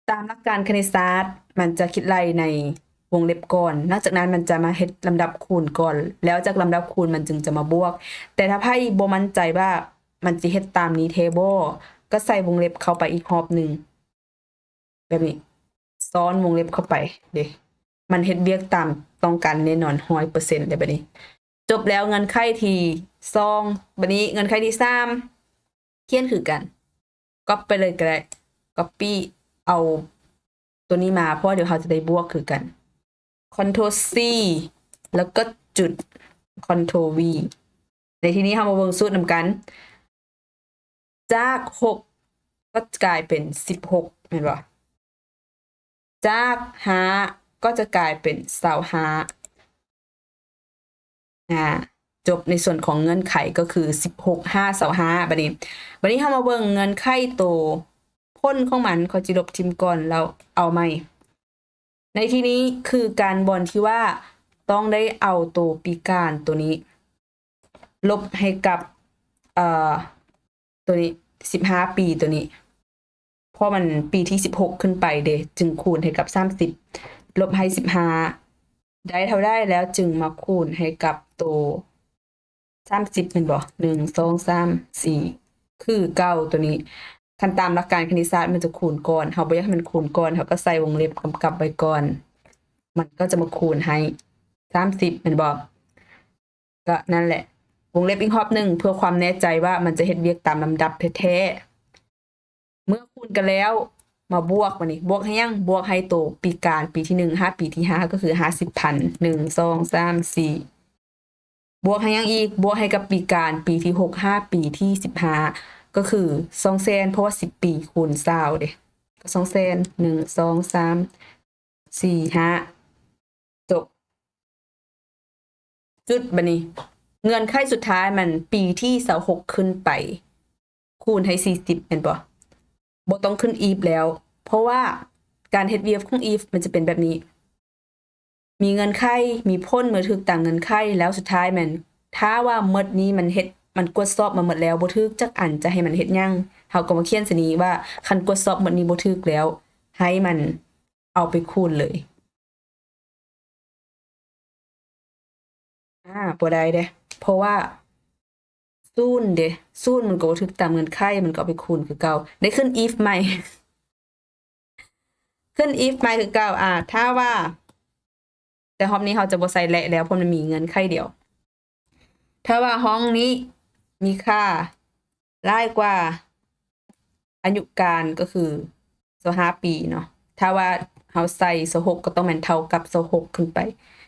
ຕາມຫຼັກການຄະນິດສາດ ມັນຈະຄິດໄລ່ໃນວົງເລັບກ່ອນ ຫຼັງຈາກນັ້ນມັນຈະມາເຮັດລຳດັບຄູນກ່ອນ ແລ້ວຈາກລຳດັບຄູນມັນຈຶ່ງຈະມາບວກ. ແຕ່ຖ້າໃຜບໍ່ໝັ້ນໃຈວ່າມັນຊິເຮັດຕາມນີ້ແທ້ບໍ່ ກໍໃສ່ວົງເລັບເຂົ້າໄປອີກຮອບໜຶ່ງ ແບບນີ້ ຊ້ອນວົງເລັບເຂົ້າໄປເດ້ ມັນເຮັດວຽກຕາມຕ້ອງການແນ່ນອນຮ້ອຍເປີເຊັນເດ້. ບັດນີ້ຈົບແລ້ວເງື່ອນໄຂທີສອງ ບັດນີ້ເງື່ອນໄຂທີສາມ ຂຽນຄືກັນ ກັອບໄປເລີຍກໍໄດ້ ກັອບປີ້ເອົາຕົວນີ້ມາ ເພາະວ່າດຽວເຮົາຈະໄດ້ບວກຄືກັນ ຄອນໂທລຊີ ແລ້ວກໍຈຸດ ຄອນໂທລວີ ໃນທີ່ນີ້ເຮົາມາເບິ່ງສູດນຳກັນ ຈາກຫົກກໍຈະກາຍເປັນສິບຫົກ ແມ່ນບໍ່? ຈາກຫ້າກໍຈະກາຍເປັນຊາວຫ້າ ອາ ຈົບໃນສ່ວນຂອງເງື່ອນໄຂກໍຄືສິບຫົກຫາຊາວຫ້າ. ບັດນີ້ ບັດນີ້ເຮົາມາເບິ່ງເງື່ອນໄຂໂຕຜົນຂອງມັນ ຂ້ອຍຊິລົບຖິ້ມກ່ອນແລ້ວເອົາໃໝ່. ໃນທີ່ນີ້ຄືການບ່ອນທີ່ວ່າຕ້ອງໄດ້ເອົາໂຕປີການໂຕນີ້ ລົບໃຫ້ກັບ ເອີ ໂຕນີ້ ສິບຫ້າປີໂຕນີ້ ເພາະມັນປີທີສິບຫົກຂຶ້ນໄປເດ້ ຈຶ່ງຄູນໃຫ້ກັບສາມສິບ ລົບໃຫ້ສິບຫ້າ ໄດ້ເທົ່າໃດ ແລ້ວຈຶ່ງມາຄູນໃຫ້ກັບໂຕສາມສິບແມ່ນບໍ່? ໜຶ່ງ ສອງ ສາມ ສີ່ ຄືເກົ່າໂຕນີ້. ຄັນຕາມຫຼັກການຄະນິດສາດມັນຈະຄູນກ່ອນ ເຮົາບໍ່ຢາກໃຫ້ມັນຄູນກ່ອນ ເຮົາກໍໃສ່ວົງເລັບກຳກັບໄວ້ກ່ອນ ມັນກໍຈະມາຄູນໃຫ້ສາມສິບແມ່ນບໍ່? ກໍນັ້ນແຫຼະ ວົງເລັບອີກຮອບໜຶ່ງ ເພື່ອຄວາມແນ່ໃຈວ່າມັນຈະເຮັດວຽກຕາມລຳດັບແທ້ໆ. ເມື່ອຄູນກັນແລ້ວ ມາບວກ ບັດນີ້ບວກໃຫ້ຫຍັງ? ບວກໃຫ້ໂຕປີການປີທີໜຶ່ງຫາປີທີຫ້າ ກໍຄືຫ້າສິບພັນ ໜຶ່ງ ສອງ ສາມ ສີ່ ບວກໃຫ້ຫຍັງອີກ? ບວກໃຫ້ກັບປີການປີທີຫົກຫາປີທີສິບຫ້າ ກໍຄືສອງແສນ ເພາະວ່າສິບປີຄູນຊາວເດ້ ກໍສອງແສນ ໜຶ່ງ ສອງ ສາມ ສີ່ ຫ້າ ຈົບ ຈຸດ. ບັດນີ້ເງື່ອນໄຂສຸດທ້າຍມັນປີທີຊາວຫົກຂຶ້ນໄປ ຄູນໃຫ້ສີ່ສິບແມ່ນບໍ່? ບໍ່ຕ້ອງຂຶ້ນອີຟແລ້ວ ເພາະວ່າການເຮັດວຽບຂອງອີຟມັນຈະເປັນແບບນີ້ ມີເງື່ອນໄຂ ມີຜົນເມື່ອຖືກຕາມເງື່ອນໄຂ ແລ້ວສຸດທ້າຍແມ່ນ ຖ້າວ່າໝົດນີ້ມັນເຮັດ ມັນກວດສອບມາໝົດແລ້ວ ບໍ່ຖືກຈັກອັນ ຈະໃຫ້ມັນເຮັດຫຍັງ? ເຮົາກໍມາຂຽນໃສ່ນີ້ວ່າ ຄັນກວດສອບໝົດນີ້ບໍ່ຖືກແລ້ວ ໃຫ້ມັນເອົາໄປຄູນເລີຍ. ອາ ບໍ່ໄດ້ເດ້ ເພາະວ່າສູນເດ້ ສູນມັນກໍບໍ່ຖືກຕາມເງື່ອນໄຂ ມັນກໍເອົາໄປຄູນຄືເກົ່າ. ໄດ້ຂຶ້ນອີຟໃໝ່ ຂຶ້ນອີຟໃໝ່ຄືເກົ່າ. ອາ ຖ້າວ່າ ແຕ່ຮອບນີ້ເຮົາຈະບໍ່ໃສ່ແລະແລ້ວ ເພາະມັນມີເງື່ອນໄຂດຽວ. ຖ້າວ່າຫ້ອງນີ້ມີຄ່າຫຼາຍກວ່າອາຍຸການ ກໍຄືຊາວຫ້າປີເນາະ ຖ້າວ່າເຮົາໃສ່ຊາວຫົກ ກໍຕ້ອງແມ່ນເທົ່າກັບຊາວຫົກຂຶ້ນໄປ.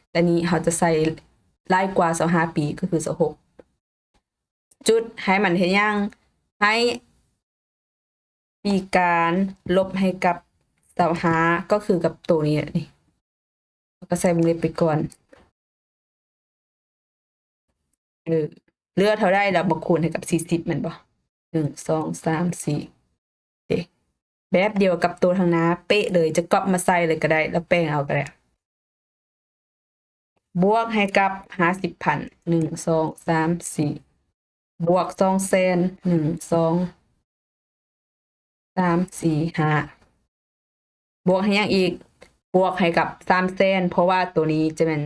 ແຕ່ນີ້ເຮົາຈະໃສ່ຫຼາຍກວ່າຊາວຫ້າປີ ກໍຄືຊາວຫົກ ຈຸດ ໃຫ້ມັນເຮັດຫຍັງ? ໃຫ້ ປີການລົບໃຫ້ກັບຊາວຫ້າ ກໍຄືກັບໂຕນີ້ແຫຼະນີ້ ແລ້ວກໍໃສ່ວົງເລັບໄປກ່ອນ. ເອີ ເຫຼືອເທົ່າໃດ ແລ້ວມາຄູນໃຫ້ກັບສີ່ສິບແມ່ນບໍ່? ໜຶ່ງ ສອງ ສາມ ສີ່ ເດ ແບບດຽວກັບໂຕທາງໜ້າເປະເລີຍ ຈະກັອບມາໃສ່ເລີຍກໍໄດ້ ແລ້ວແປງເອົາກໍໄດ້. ບວກໃຫ້ກັບຫ້າສິບພັນ ໜຶ່ງ ສອງ ສາມ ສີ່ ບວກສອງແສນ ໜຶ່ງ ສອງ ສາມ ສີ່ ຫ້າ ບວກໃຫ້ຫຍັງອີກ? ບວກໃຫ້ກັບສາມແສນ ເພາະວ່າໂຕນີ້ຈະແມ່ນ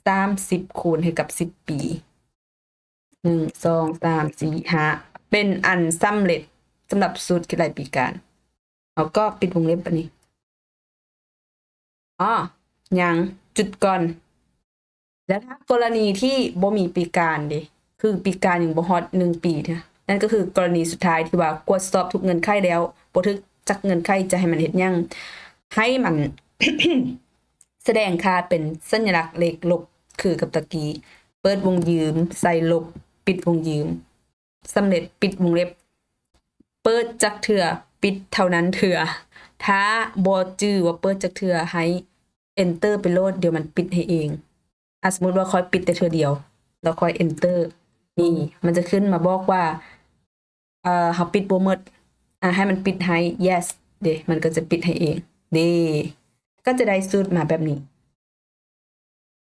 ສາມສິບຄູນໃຫ້ກັບສິບປີ ໜຶ່ງ ສອງ ສາມ ສີ່ ຫ້າ ເປັນອັນສຳເລັດສຳລັບສູດຄິດໄລ່ປີການ. ເຮົາກໍປິດວົງເລັບບາດນີ້. ອໍ ຍັງ ຈຸດກ່ອນ. ແລ້ວຖ້າກໍລະນີທີ່ບໍ່ມີປີການເດ? ຄືປີການຍັງບໍ່ຮອດໜຶ່ງປີເທື່ອ. ນັ້ນກໍຄືກໍລະນີສຸດທ້າຍທີ່ວ່າກວດສອບທຸກເງື່ອນໄຂແລ້ວ ບໍ່ຖືກຈັກເງື່ອນໄຂ ຈະໃຫ້ມັນເຮັດຫຍັງ? ໃຫ້ມັນ ສະແດງຄ່າເປັນສັນຍະລັກເລກລົບ ຄືກັບຕະກີ້ ເປີດວົງຢືມ ໃສ່ລົບ ປິດວົງຢືມ ສຳເລັດ ປິດວົງເລັບ ເປີດຈັກເທື່ອ ປິດເທົ່ານັ້ນເທື່ອ. ຖ້າບໍ່ຈື່ວ່າເປີດຈັກເທື່ອ ໃຫ້ Enter ໄປໂລດ ດຽວມັນປິດໃຫ້ເອງ. ອາ ສົມມຸດວ່າຂ້ອຍປິດແຕ່ເທື່ອດຽວ ແລ້ວຂ້ອຍ Enter ນີ້ ມັນຈະຂຶ້ນມາບອກວ່າ ເອີ ເຮົາປິດບໍ່ໝົດ ອາ ໃຫ້ມັນປິດໃຫ້ Yes ເດ ມັນກໍຈະປິດໃຫ້ເອງເດ ກໍຈະໄດ້ສູດມາແບບນີ້.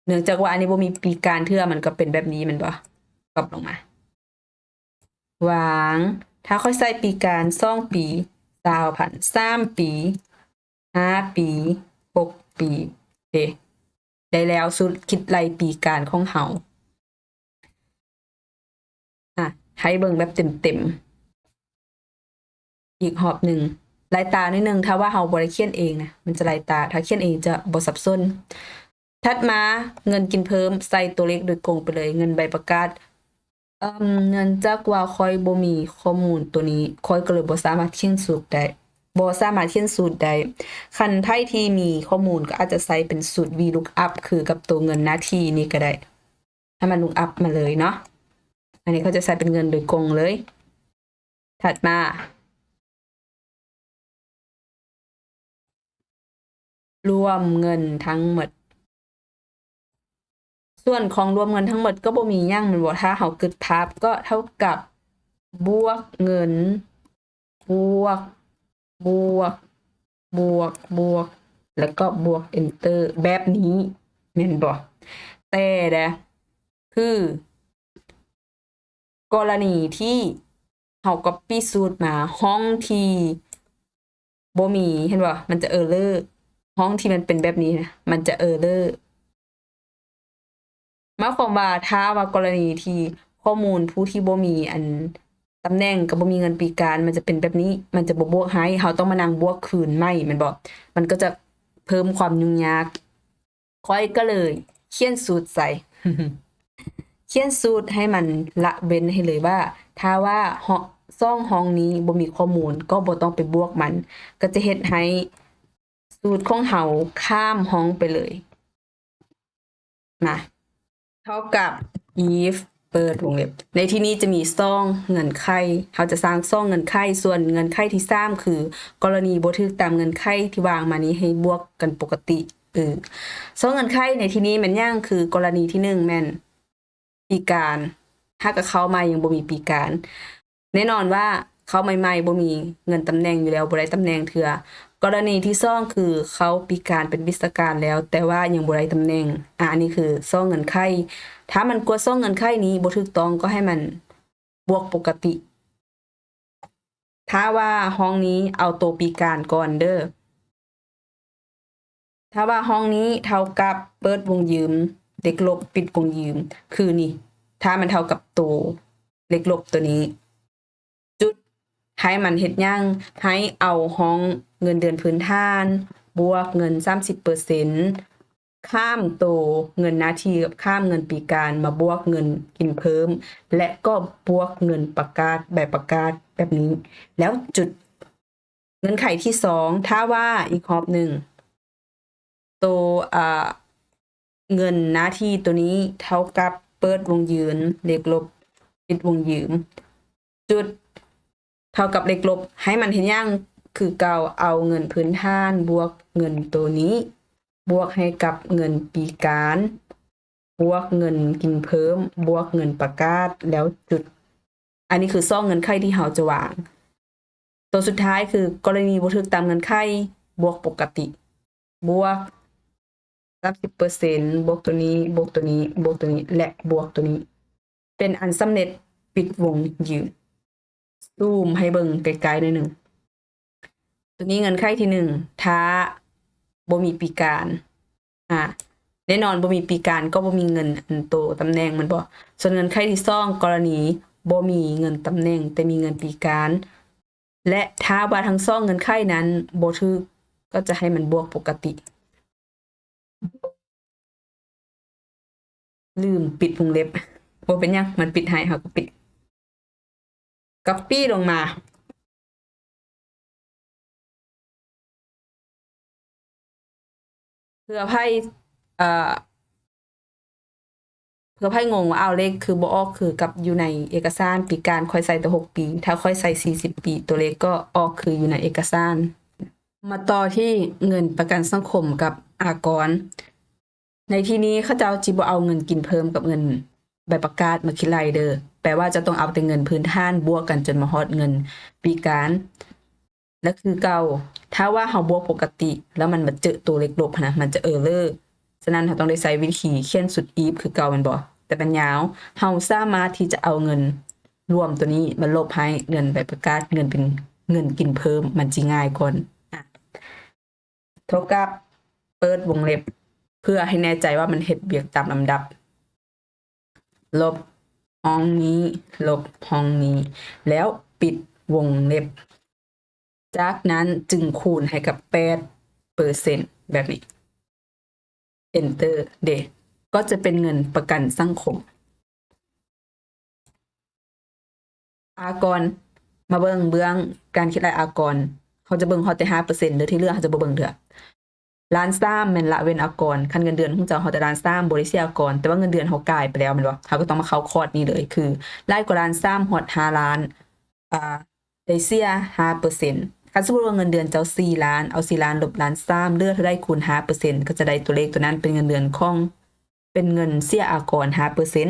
ເນື່ອງຈາກວ່າອັນນີ້ບໍ່ມີປີການເທື່ອ ມັນກໍເປັນແບບນີ້ແມ່ນບໍ່? ກັອບລົງມາ ວາງ. ຖ້າຂ້ອຍໃສ່ປີການ ສອງປີ ຊາວພັນ ສາມປີ ຫ້າປີ ຫົກປີ ເດ ໄດ້ແລ້ວສູດຄິດໄລ່ປີການຂອງເຮົາ. ອາ ໃຫ້ເບິ່ງແບບເຕັມໆ ອີກຮອບໜຶ່ງ ລາຍຕາໜ້ອຍໜຶ່ງ. ຖ້າວ່າເຮົາບໍ່ໄດ້ຂຽນເອງນະ ມັນຈະລາຍຕາ ຖ້າຂຽນເອງຈະບໍ່ສັບສົນ. ຖັດມາ ເງິນກິນເພີ່ມ ໃສ່ຕົວເລກໂດຍກົງໄປເລີຍ ເງິນໃບປະກາດ. ເອີ ເນື່ອງຈາກວ່າຂ້ອຍບໍ່ມີຂໍ້ມູນຕົວນີ້ ຂ້ອຍກໍເລີຍບໍ່ສາມາດຂຽນສູດໄດ້ ບໍ່ສາມາດຂຽນສູດໄດ້. ຄັນໃຜທີ່ມີຂໍ້ມູນກໍອາດຈະໃຊ້ເປັນສູດ VLOOKUP ຄືກັບຕົວເງິນໜ້າທີ່ນີ້ກໍໄດ້ ໃຫ້ມັນ lookup ມາເລີຍເນາະ. ອັນນີ້ເຂົາຈະໃຊ້ເປັນເງິນໂດຍກົງເລີຍ. ຖັດມາ ລວມເງິນທັງໝົດ. ສ່ວນຂອງລວມເງິນທັງໝົດກໍບໍ່ມີຫຍັງແມ່ນບໍ່? ຖ້າເຮົາຄິດພາບກໍເທົ່າກັບບວກເງິນ ບວກ ບວກ ບວກ ບວກ ແລ້ວກໍບວກ Enter ແບບນີ້ແມ່ນບໍ່? ແຕ່ເດ້ ຄື ກໍລະນີທີ່ເຮົາ copy ສູດມາ ຫ້ອງທີ່ບໍ່ມີ ເຫັນບໍ່? ມັນຈະ error ຫ້ອງທີ່ມັນເປັນແບບນີ້ນະ ມັນຈະ error. ໝາຍຄວາມວ່າ ຖ້າວ່າກໍລະນີທີ່ຂໍ້ມູນຜູ້ທີ່ບໍ່ມີອັນຕຳແໜ່ງ ກັບບໍ່ມີເງິນປີການ ມັນຈະເປັນແບບນີ້ ມັນຈະບໍ່ບວກໃຫ້ ເຮົາຕ້ອງມານັ່ງບວກຄືນໃໝ່ແມ່ນບໍ່? ມັນກໍຈະເພີ່ມຄວາມຫຍຸ້ງຍາກ. ຂ້ອຍກໍເລີຍຂຽນສູດໃສ່ ຂຽນສູດໃຫ້ມັນລະເວັ້ນໃຫ້ເລີຍວ່າ ຖ້າວ່າ ສອງຫ້ອງນີ້ບໍ່ມີຂໍ້ມູນ ກໍບໍ່ຕ້ອງໄປບວກມັນ ກໍຈະເຮັດໃຫ້ສູດຂອງເຮົາຂ້າມຫ້ອງໄປເລີຍ. ມາ ເທົ່າກັບ if ເປີດວົງເລັບ ໃນທີ່ນີ້ຈະມີສອງເງື່ອນໄຂ ເຮົາຈະສ້າງສອງເງື່ອນໄຂ ສ່ວນເງື່ອນໄຂທີສາມ ຄື ກໍລະນີບໍ່ຖືກຕາມເງື່ອນໄຂທີ່ວາງມານີ້ ໃຫ້ບວກກັນປົກກະຕິ. ເອີ ສອງເງື່ອນໄຂໃນທີ່ນີ້ແມ່ນຫຍັງ? ຄືກໍລະນີທີໜຶ່ງແມ່ນປີການ ຫາກະເຂົ້າໃໝ່ຍັງບໍ່ມີປີການ ແນ່ນອນວ່າເຂົ້າໃໝ່ໆ ບໍ່ມີເງິນຕຳແໜ່ງຢູ່ແລ້ວ ບໍ່ໄດ້ຕຳແໜ່ງເທື່ອ. ກໍລະນີທີສອງ ຄືເຂົ້າປີການເປັນວິຊາການແລ້ວ ແຕ່ວ່າຍັງບໍ່ໄດ້ຕຳແໜ່ງ. ອາ ອັນນີ້ຄືສອງເງື່ອນໄຂ. ຖ້າມັນກວດສອງເງື່ອນໄຂນີ້ບໍ່ຖືກຕ້ອງ ກໍໃຫ້ມັນບວກປົກກະຕິ. ຖ້າວ່າຫ້ອງນີ້ ເອົາໂຕປີການກ່ອນເດີ້. ຖ້າວ່າຫ້ອງນີ້ເທົ່າກັບ ເປີດວົງຢືມ ເລກລົບ ປິດວົງຢືມ ຄືນີ້ ຖ້າມັນເທົ່າກັບໂຕເລກລົບໂຕນີ້ ຈຸດ ໃຫ້ມັນເຮັດຫຍັງ? ໃຫ້ເອົາຫ້ອງເງິນເດືອນພື້ນຖານ ບວກເງິນສາມສິບເປີເຊັນ ຂ້າມໂຕເງິນໜ້າທີ່ກັບຂ້າມເງິນປີການ ມາບວກເງິນກິນເພີ່ມ ແລະ ກໍບວກເງິນປະກາດ ໃບປະກາດແບບນີ້ ແລ້ວຈຸດ. ເງື່ອນໄຂທີສອງ ຖ້າວ່າ ອີກຮອບໜຶ່ງ ໂຕ ອາ ເງິນໜ້າທີ່ໂຕນີ້ເທົ່າກັບ ເປີດວົງຢືມ ເລກລົບ ປິດວົງຢືມ ຈຸດ ເທົ່າກັບເລກລົບ ໃຫ້ມັນເຮັດຫຍັງ? ຄືເກົ່າ ເອົາເງິນພື້ນຖານບວກເງິນໂຕນີ້ ບວກໃຫ້ກັບເງິນປີການ ບວກເງິນກິນເພີ່ມ ບວກເງິນປະກາດ ແລ້ວຈຸດ. ອັນນີ້ຄືສອງເງື່ອນໄຂທີ່ເຮົາຈະວາງ. ຕົວສຸດທ້າຍຄືກໍລະນີບໍ່ຖືກຕາມເງື່ອນໄຂ ບວກປົກກະຕິ ບວກສາມສິບເປີເຊັນ ບວກຕົວນີ້ ບວກຕົວນີ້ ບວກຕົວນີ້ ແລະ ບວກຕົວນີ້ ເປັນອັນສຳເລັດປິດວົງຢືນ. ຊູມໃຫ້ເບິ່ງໃກ້ໆໜ້ອຍໜຶ່ງ. ຕົວນີ້ເງື່ອນໄຂທີໜຶ່ງ ຖ້າບໍ່ມີປີການ ອາ ແນ່ນອນບໍ່ມີປີການກໍບໍ່ມີເງິນອັນໂຕຕຳແໜ່ງແມ່ນບໍ່? ສ່ວນເງື່ອນໄຂທີສອງ ກໍລະນີບໍ່ມີເງິນຕຳແໜ່ງ ແຕ່ມີເງິນປີການ ແລະ ຖ້າວ່າທັງສອງເງື່ອນໄຂນັ້ນບໍ່ຖືກ ກໍຈະໃຫ້ມັນບວກປົກກະຕິ. ລືມປິດວົງເລັບ. ບໍ່ເປັນຫຍັງ ມັນປິດໃຫ້ ເຮົາກໍປິດ ກັອບປີ້ລົງມາ. ເພື່ອໃຜ ເອີ ເພື່ອໃຜງົງວ່າ ອ້າວ ເລກຄືບໍ່ອອກຄືກັບຢູ່ໃນເອກະສານ, ປີການຂ້ອຍໃສ່ແຕ່ຫົກປີ ຖ້າຂ້ອຍໃສ່ສີ່ສິບປີ ຕົວເລກກໍອອກຄືຢູ່ໃນເອກະສານ. ມາຕໍ່ທີ່ເງິນປະກັນສັງຄົມກັບອາກອນ. ໃນທີ່ນີ້ເຂົາເຈົ້າຊິບໍ່ເອົາເງິນກິນເພີ່ມກັບເງິນໃບປະກາດມາຄິດໄລ່ເດີ້ ແປວ່າເຈົ້າຕ້ອງເອົາແຕ່ເງິນພື້ນຖານບວກກັນຈົນມາຮອດເງິນປີການ ແລະ ຄືເກົ່າ ຖ້າວ່າເຮົາບວກປົກກະຕິ ແລ້ວມັນມາເຈີໂຕເລກລົບຫັ້ນນະ ມັນຈະເອີເຣີ. ສະນັ້ນ ເຮົາຕ້ອງໄດ້ໃຊ້ວິທີຂຽນຊຸດອີບຄືເກົ່າແມ່ນບໍ່? ແຕ່ມັນຍາວ. ເຮົາສາມາດທີ່ຈະເອົາເງິນລວມໂຕນີ້ມາລົບໃຫ້ເງິນໃບປະກາດ ເງິນເປັນເງິນກິນເພີ່ມ ມັນຊິງ່າຍກ່ອນ. ອາ ເທົ່າກັບ ເປີດວົງເລັບ ເພື່ອໃຫ້ແນ່ໃຈວ່າມັນເຮັດວຽກຕາມລຳດັບ ລົບຫ້ອງນີ້ ລົບຫ້ອງນີ້ ແລ້ວປິດວົງເລັບ. ຈາກນັ້ນຈຶ່ງຄູນໃຫ້ກັບແປດເປີເຊັນ ແບບນີ້ Enter ເດ ກໍຈະເປັນເງິນປະກັນສັງຄົມ. ອາກອນ ມາເບິ່ງເບື້ອງການຄິດໄລ່ອາກອນ ເຮົາຈະເບິ່ງຮອດແຕ່ຫ້າເປີເຊັນເດີ້ ທີ່ເຫຼືອເຮົາຈະບໍ່ເບິ່ງເທື່ອ. ລ້ານສາມແມ່ນລະເວັ້ນອາກອນ. ຄັນເງິນເດືອນຂອງເຈົ້າຮອດແຕ່ລ້ານສາມ ບໍ່ໄດ້ເສຍອາກອນ ແຕ່ວ່າເງິນເດືອນເຮົາກາຍໄປແລ້ວແມ່ນບໍ່? ເຮົາກໍຕ້ອງມາເຂົ້າຄອດນີ້ເລີຍ ຄືຫຼາຍກວ່າລ້ານສາມຮອດຫ້າລ້ານ ອາ ໄດ້ເສຍຫ້າເປີເຊັນ. ຄັນສົມມຸດວ່າເງິນເດືອນເຈົ້າສີ່ລ້ານ ເອົາສີ່ລ້ານລົບລ້ານສາມ ເຫຼືອເທົ່າໃດຄູນຫ້າເປີເຊັນ ກໍຈະໄດ້ຕົວເລກຕົວນັ້ນເປັນເງິນເດືອນຂອງ ເປັນເງິນເສຍອາກອນຫ້າເປີເຊັນ.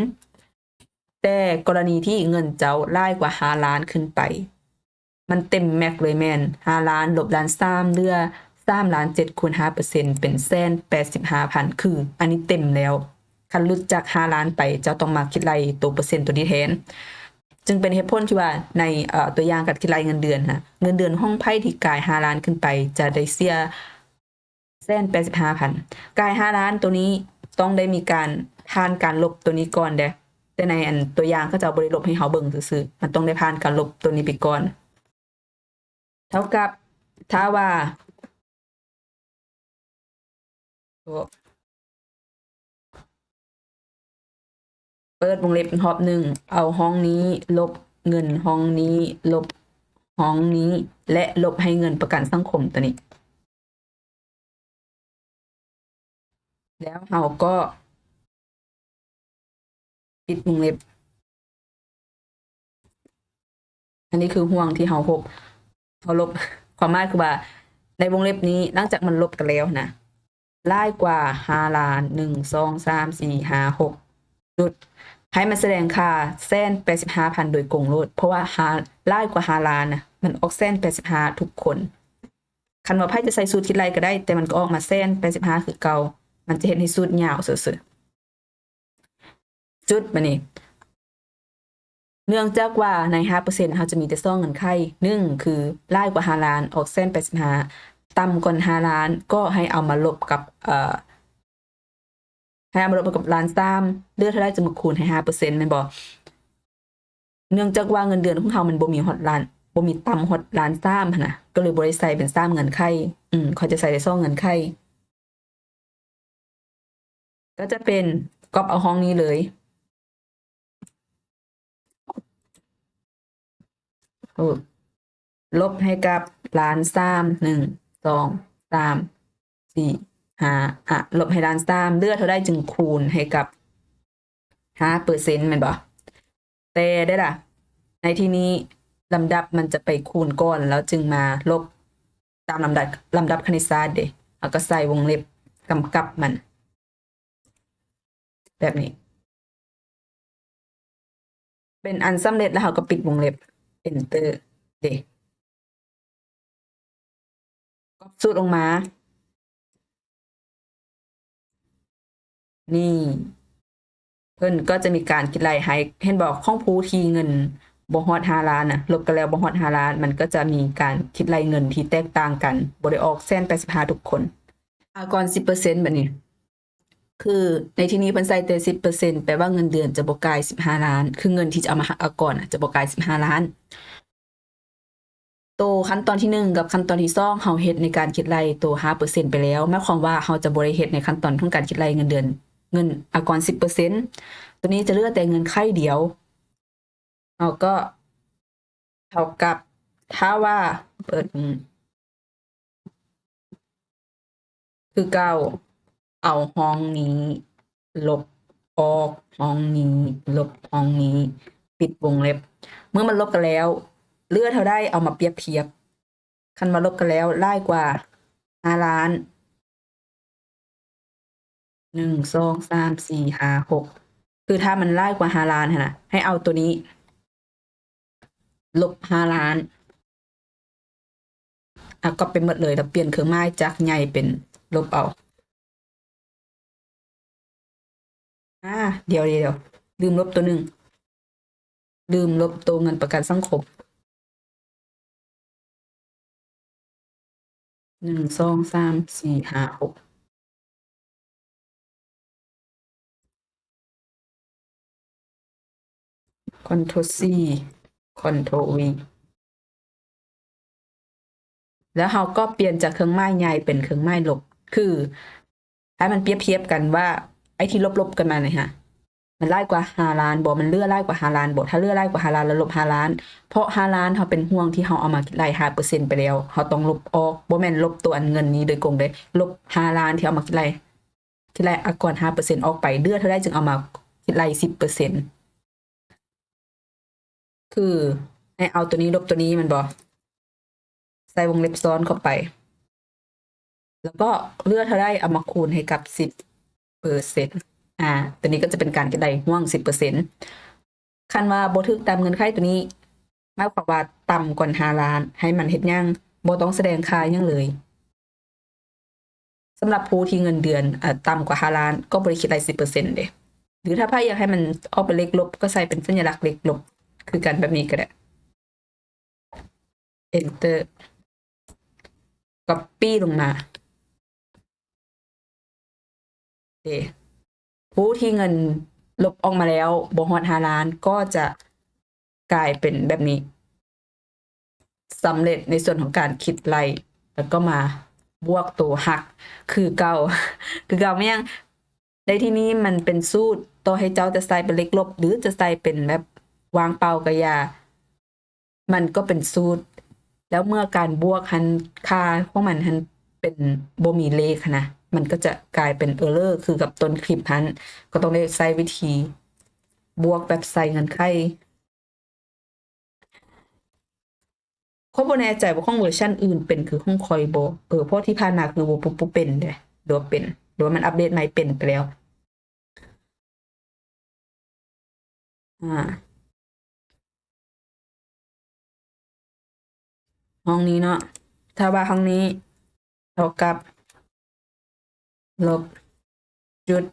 ແຕ່ກໍລະນີທີ່ເງິນເຈົ້າຫຼາຍກວ່າຫ້າລ້ານຂຶ້ນໄປ ມັນເຕັມແມັກເລີຍແມ່ນຫ້າລ້ານລົບລ້ານສາມ ເຫຼືອສາມລ້ານເຈັດຄູນຫ້າເປີເຊັນ ເປັນແສນແປດສິບຫ້າພັນ ຄືອັນນີ້ເຕັມແລ້ວ. ຄັນຫຼຸດຈາກຫ້າລ້ານໄປ ເຈົ້າຕ້ອງມາຄິດໄລ່ໂຕເປີເຊັນໂຕນີ້ແທນ. ຈຶ່ງເປັນເຫດຜົນທີ່ວ່າໃນ ເອີ ຕົວຢ່າງການຄິດໄລ່ເງິນເດືອນນະ ເງິນເດືອນຂອງໃຜທີ່ກາຍຫ້າລ້ານຂຶ້ນໄປ ຈະໄດ້ເສຍ ແສນແປດສິບຫ້າພັນ ກາຍຫ້າລ້ານ ໂຕນີ້ຕ້ອງໄດ້ມີການຜ່ານການລົບໂຕນີ້ກ່ອນເດ້ ແຕ່ໃນອັນຕົວຢ່າງເຂົາເຈົ້າບໍ່ໄດ້ລົບໃຫ້ເຮົາເບິ່ງຊື່ໆ ມັນຕ້ອງໄດ້ຜ່ານການລົບໂຕນີ້ໄປກ່ອນ. ເທົ່າກັບ ຖ້າວ່າ ໂອ້ ເປີດວົງເລັບຮອບໜຶ່ງ ເອົາຫ້ອງນີ້ລົບເງິນຫ້ອງນີ້ ລົບຫ້ອງນີ້ ແລະ ລົບໃຫ້ເງິນປະກັນສັງຄົມໂຕນີ້ ແລ້ວເຮົາກໍປິດວົງເລັບ. ອັນນີ້ຄືຫ່ວງທີ່ເຮົາລົບ ເຮົາລົບ ຄວາມໝາຍຄືວ່າ ໃນວົງເລັບນີ້ ຫຼັງຈາກມັນລົບກັນແລ້ວນະ ຫຼາຍກວ່າຫ້າລ້ານ ໜຶ່ງ ສອງ ສາມ ສີ່ ຫ້າ ຫົກ ຈຸດ ໃຫ້ມັນສະແດງຄ່າແສນແປດສິບຫ້າພັນໂດຍກົງໂລດ ເພາະວ່າຫ້າ ຫຼາຍກວ່າຫ້າລ້ານນະ ມັນອອກແສນແປດສິບຫ້າທຸກຄົນ. ຄັນວ່າໃຜຈະໃສ່ສູດຄິດໄລ່ກໍໄດ້ ແຕ່ມັນກໍອອກມາແສນແປດສິບຫ້າຄືເກົ່າ ມັນຈະເຮັດໃຫ້ສູດຍາວຊື່ໆ. ຈຸດ ບາດນີ້ ເນື່ອງຈາກວ່າໃນຫ້າເປີເຊັນ ເຮົາຈະມີແຕ່ສອງເງື່ອນໄຂ ໜຶ່ງ ຄືຫຼາຍກວ່າຫ້າລ້ານ ອອກແສນແປດສິບຫ້າ ຕ່ຳກວ່າຫ້າລ້ານ ກໍໃຫ້ເອົາມາລົບກັບ ເອີ ໃຫ້ເອົາມາລົບກັບລ້ານສາມ ເຫຼືອເທົ່າໃດຈຶ່ງມາຄູນໃຫ້ຫ້າເປີເຊັນ ແມ່ນບໍ່? ເນື່ອງຈາກວ່າເງິນເດືອນຂອງເຮົາມັນບໍ່ມີຮອດລ້ານ ບໍ່ມີຕ່ຳຮອດລ້ານສາມຫັ້ນນະ ກໍເລີຍບໍ່ໄດ້ໃສ່ເປັນສາມເງື່ອນໄຂ ອືມ ເຂົາຈະໃສ່ໄດ້ສອງເງື່ອນໄຂ ກໍຈະເປັນກັອບເອົາຫ້ອງນີ້ເລີຍ ລົບໃຫ້ກັບລ້ານສາມ ໜຶ່ງ ສອງ ສາມ ສີ່ ຫ້າ ອະ ລົບໃຫ້ລ້ານສາມ ເຫຼືອເທົ່າໃດຈຶ່ງຄູນໃຫ້ກັບຫ້າເປີເຊັນ ແມ່ນບໍ່? ແຕ່ເດ້ລະ ໃນທີ່ນີ້ລຳດັບມັນຈະໄປຄູນກ່ອນ ແລ້ວຈຶ່ງມາລົບຕາມລຳດັບ ລຳດັບຄະນິດສາດເດ້ ເຮົາກໍໃສ່ວົງເລັບກຳກັບມັນ. ບບນີ້ ເປັນອັນສຳເລັດ ແລ້ວເຮົາກໍປິດວົງເລັບ Enter ເດ ກັອບສູດອອກມາ ນີ້ ເພິ່ນກໍຈະມີການຄິດໄລ່ໃຫ້ ເຫັນບໍ່ ຂອງຜູ້ທີ່ເງິນບໍ່ຮອດຫ້າລ້ານນະ ລົບກັນແລ້ວບໍ່ຮອດຫ້າລ້ານ ມັນກໍຈະມີການຄິດໄລ່ເງິນທີ່ແຕກຕ່າງກັນ ບໍ່ໄດ້ອອກແສນແປດສິບຫ້າທຸກຄົນ ອາກອນສິບເປີເຊັນ ບາດນີ້ ຄືໃນທີ່ນີ້ເພິ່ນໃສ່ແຕ່ສິບເປີເຊັນ ແປວ່າເງິນເດືອນຈະບໍ່ກາຍສິບຫ້າລ້ານ ຄືເງິນທີ່ຈະເອົາມາຫັກອາກອນນະ ຈະບໍ່ກາຍສິບຫ້າລ້ານ. ໂຕຂັ້ນຕອນທີໜຶ່ງກັບຂັ້ນຕອນທີສອງ ເຮົາເຮັດໃນການຄິດໄລ່ໂຕຫ້າເປີເຊັນໄປແລ້ວ ໝາຍຄວາມວ່າເຮົາຈະບໍ່ໄດ້ເຮັດໃນຂັ້ນຕອນຂອງການຄິດໄລ່ເງິນເດືອນ ເງິນອາກອນສິບເປີເຊັນ ໂຕນີ້ຈະເຫຼືອແຕ່ເງື່ອນໄຂດຽວ ເຮົາກໍເທົ່າກັບ ຖ້າວ່າເປີດ ຄືເກົ່າ ເອົາຫ້ອງນີ້ລົບອອກ ຫ້ອງນີ້ລົບຫ້ອງນີ້ ປິດວົງເລັບ ເມື່ອມັນລົບກັນແລ້ວ ເຫຼືອເທົ່າໃດ ເອົາມາປຽບທຽບ ຄັນວ່າລົບກັນແລ້ວຫຼາຍກວ່າຫ້າລ້ານ ໜຶ່ງ ສອງ ສາມ ສີ່ ຫ້າ ຫົກ ຄືຖ້າມັນຫຼາຍກວ່າຫ້າລ້ານຫັ້ນນະ ໃຫ້ເອົາໂຕນີ້ລົບຫ້າລ້ານ ອາ ກັອບໄປໝົດເລີຍ ແລ້ວປ່ຽນເຄື່ອງໝາຍຈາກໃຫຍ່ເປັນລົບເອົາ. ອາ ດຽວໆ ລືມລົບໂຕໜຶ່ງ ລືມລົບໂຕເງິນປະກັນສັງຄົມ ໜຶ່ງ ສອງ ສາມ ສີ່ ຫ້າ ຫົກ Ctrl C Ctrl V ແລ້ວເຮົາກໍປ່ຽນຈາກເຄື່ອງໝາຍໃຫຍ່ເປັນເຄື່ອງໝາຍລົບ ຄືໃຫ້ມັນປຽບທຽບກັນວ່າ ໄອ້ທີ່ລົບໆກັນມານີ້ຫະ ມັນຫຼາຍກວ່າຫ້າລ້ານບໍ່? ມັນເຫຼືອຫຼາຍກວ່າຫ້າລ້ານບໍ່? ຖ້າເຫຼືອຫຼາຍກວ່າຫ້າລ້ານ ແລ້ວລົບຫ້າລ້ານ ເພາະຫ້າລ້ານເຮົາເປັນຫ່ວງທີ່ເຮົາເອົາມາຄິດໄລ່ຫ້າເປີເຊັນໄປແລ້ວ ເຮົາຕ້ອງລົບອອກ ບໍ່ແມ່ນລົບຕົວອັນເງິນນີ້ໂດຍກົງເດ້ ລົບຫ້າລ້ານທີ່ເອົາມາຄິດໄລ່ ຄິດໄລ່ອາກອນຫ້າເປີເຊັນອອກໄປ ເຫຼືອເທົ່າໃດຈຶ່ງເອົາມາຄິດໄລ່ສິບເປີເຊັນ ຄືໃຫ້ເອົາໂຕນີ້ລົບໂຕນີ້ແມ່ນບໍ່? ໃສ່ວົງເລັບຊ້ອນເຂົ້າໄປ ແລ້ວກໍເຫຼືອເທົ່າໃດເອົາມາຄູນໃຫ້ກັບສິບເປີເຊັນ ອາ ໂຕນີ້ກໍຈະເປັນການເກັບໄດ້ຫ່ວງສິບເປີເຊັນ. ຄັນວ່າບໍ່ຖືກຕາມເງື່ອນໄຂໂຕນີ້ ໝາຍຄວາມວ່າຕ່ຳກວ່າຫ້າລ້ານ ໃຫ້ມັນເຮັດຫຍັງ? ບໍ່ຕ້ອງສະແດງຄ່າຫຍັງເລີຍ. ສຳລັບຜູ້ທີ່ເງິນເດືອນ ເອີ ຕ່ຳກວ່າຫ້າລ້ານ ກໍບໍ່ໄດ້ຄິດໄລ່ສິບເປີເຊັນເດ້. ຫຼືຖ້າໃຜຢາກໃຫ້ມັນອອກເປັນເລກລົບ ກໍໃສ່ເປັນສັນຍະລັກເລກລົບຄືກັນແບບນີ້ກໍໄດ້. Enter Copy ລົງມາ. ເອ ຜູ້ທີ່ເງິນລົບອອກມາແລ້ວບໍ່ຮອດຫ້າລ້ານ ກໍຈະກາຍເປັນແບບນີ້. ສຳເລັດໃນສ່ວນຂອງການຄິດໄລ່ ແລ້ວກໍມາບວກໂຕຫັກຄືເກົ່າ ຄືເກົ່າ. ແມ່ນຫຍັງ? ໃນທີ່ນີ້ມັນເປັນສູດ, ຕໍ່ໃຫ້ເຈົ້າຈະໃສ່ເປັນເລກລົບ ຫຼືຈະໃສ່ເປັນແບບວ່າງເປົ່າກໍຢ່າ, ມັນກໍເປັນສູດ. ແລ້ວເມື່ອການບວກຫັ້ນ ຄ່າຂອງມັນຫັ້ນເປັນ ບໍ່ມີເລກຫັ້ນນະ, ມັນກໍຈະກາຍເປັນເອີເຣີຄືກັບຕົ້ນຄລິບຫັ້ນ, ກໍຕ້ອງໄດ້ໃຊ້ວິທີບວກແບບໃສ່ເງື່ອນໄຂ. ຂ້ອຍບໍ່ແນ່ໃຈວ່າຂອງເວີຊັນອື່ນເປັນຄືຂອງຂ້ອຍບໍ່ ເອີ ເພາະທີ່ຜ່ານມາຄືບໍ່ ບໍ່ ບໍ່ເປັນເດ້ ຫຼືວ່າເປັນ ຫຼືວ່າມັນອັບເດດໃໝ່ເປັນໄປແລ້ວ. ອາ ຫ້ອງນີ້ເນາະ, ຖ້າວ່າຫ້ອງນີ້ເທົ່າກັບລົບຈຸດ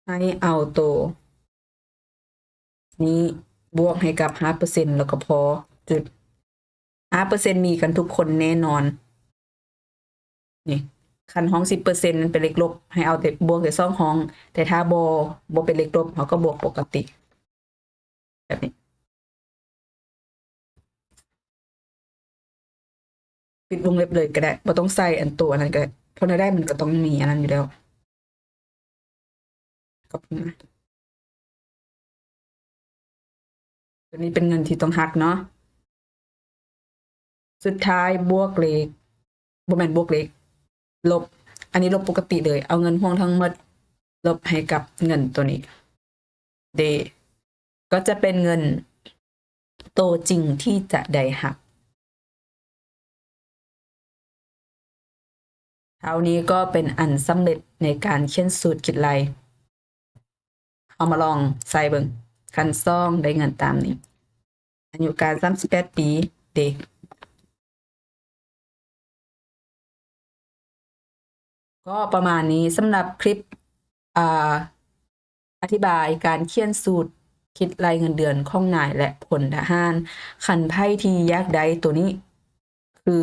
ໃຫ້ເອົາໂຕນີ້ບວກໃຫ້ກັບຫ້າເປີເຊັນ ແລ້ວກໍພໍ ຈຸດ. ຫ້າເປີເຊັນມີກັນທຸກຄົນແນ່ນອນ. ນີ້ ຄັນຫ້ອງສິບເປີເຊັນມັນເປັນເລກລົບ ໃຫ້ເອົາແຕ່ ບວກແຕ່ສອງຫ້ອງ, ແຕ່ຖ້າບໍ່ ບໍ່ເປັນເລກລົບ ເຮົາກໍບວກປົກກະຕິ ແບບນີ້. ປິດວົງເລັບເລີຍກໍໄດ້, ບໍ່ຕ້ອງໃສ່ອັນໂຕອັນນັ້ນກໍໄດ້, ເພາະແນວໃດມັນກໍຕ້ອງມີອັນນັ້ນຢູ່ແລ້ວ. ກັອບມາ. ຕົວນີ້ເປັນເງິນທີ່ຕ້ອງຫັກເນາະ. ສຸດທ້າຍບວກເລກ, ບໍ່ແມ່ນບວກເລກ, ລົບ. ອັນນີ້ລົບປົກກະຕິເລີຍ, ເອົາເງິນຮ່ວງທັງໝົດລົບໃຫ້ກັບເງິນຕົວນີ້. ເດ ກໍຈະເປັນເງິນໂຕຈິງທີ່ຈະໄດ້ຮັບ. ເທົ່ານີ້ກໍເປັນອັນສຳເລັດໃນການຂຽນສູດຄິດໄລ່. ເຮົາມາລອງໃສ່ເບິ່ງ. ຂັ້ນສອງ ໄດ້ເງິນຕາມນີ້. ອາຍຸການສາມສິບແປດປີເດ. ກໍປະມານນີ້ສຳລັບຄລິບ ອ່າ ອະທິບາຍການຂຽນສູດຄິດໄລ່ເງິນເດືອນຂອງນາຍ ແລະ ພົນທະຫານ. ຄັນໃຜທີ່ຢາກໄດ້ໂຕນີ້ ຄື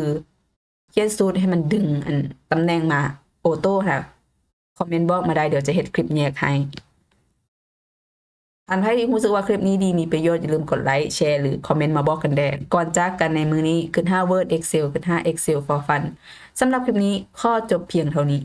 ຂຽນສູດໃຫ້ມັນດຶງອັນຕຳແໜ່ງມາໂອໂຕ້ຫັ້ນນະ, ຄອມເມັນບອກມາໄດ້, ດຽວຈະເຮັດຄລິບແຍກໃຫ້. ທ່ານໃດທີ່ຮູ້ສຶກວ່າຄລິບນີ້ດີ ມີປະໂຫຍດ, ຢ່າລືມກົດໄລ, ແຊ ຫຼື ຄອມເມັນມາບອກກັນແດ່. ກ່ອນຈາກກັນໃນມື້ນີ້, ຄຶດຫາ Word, Excel, ຄຶດຫາ Excel for Fun. ສຳລັບຄລິບນີ້ຂໍຈົບພຽງເທົ່ານີ້.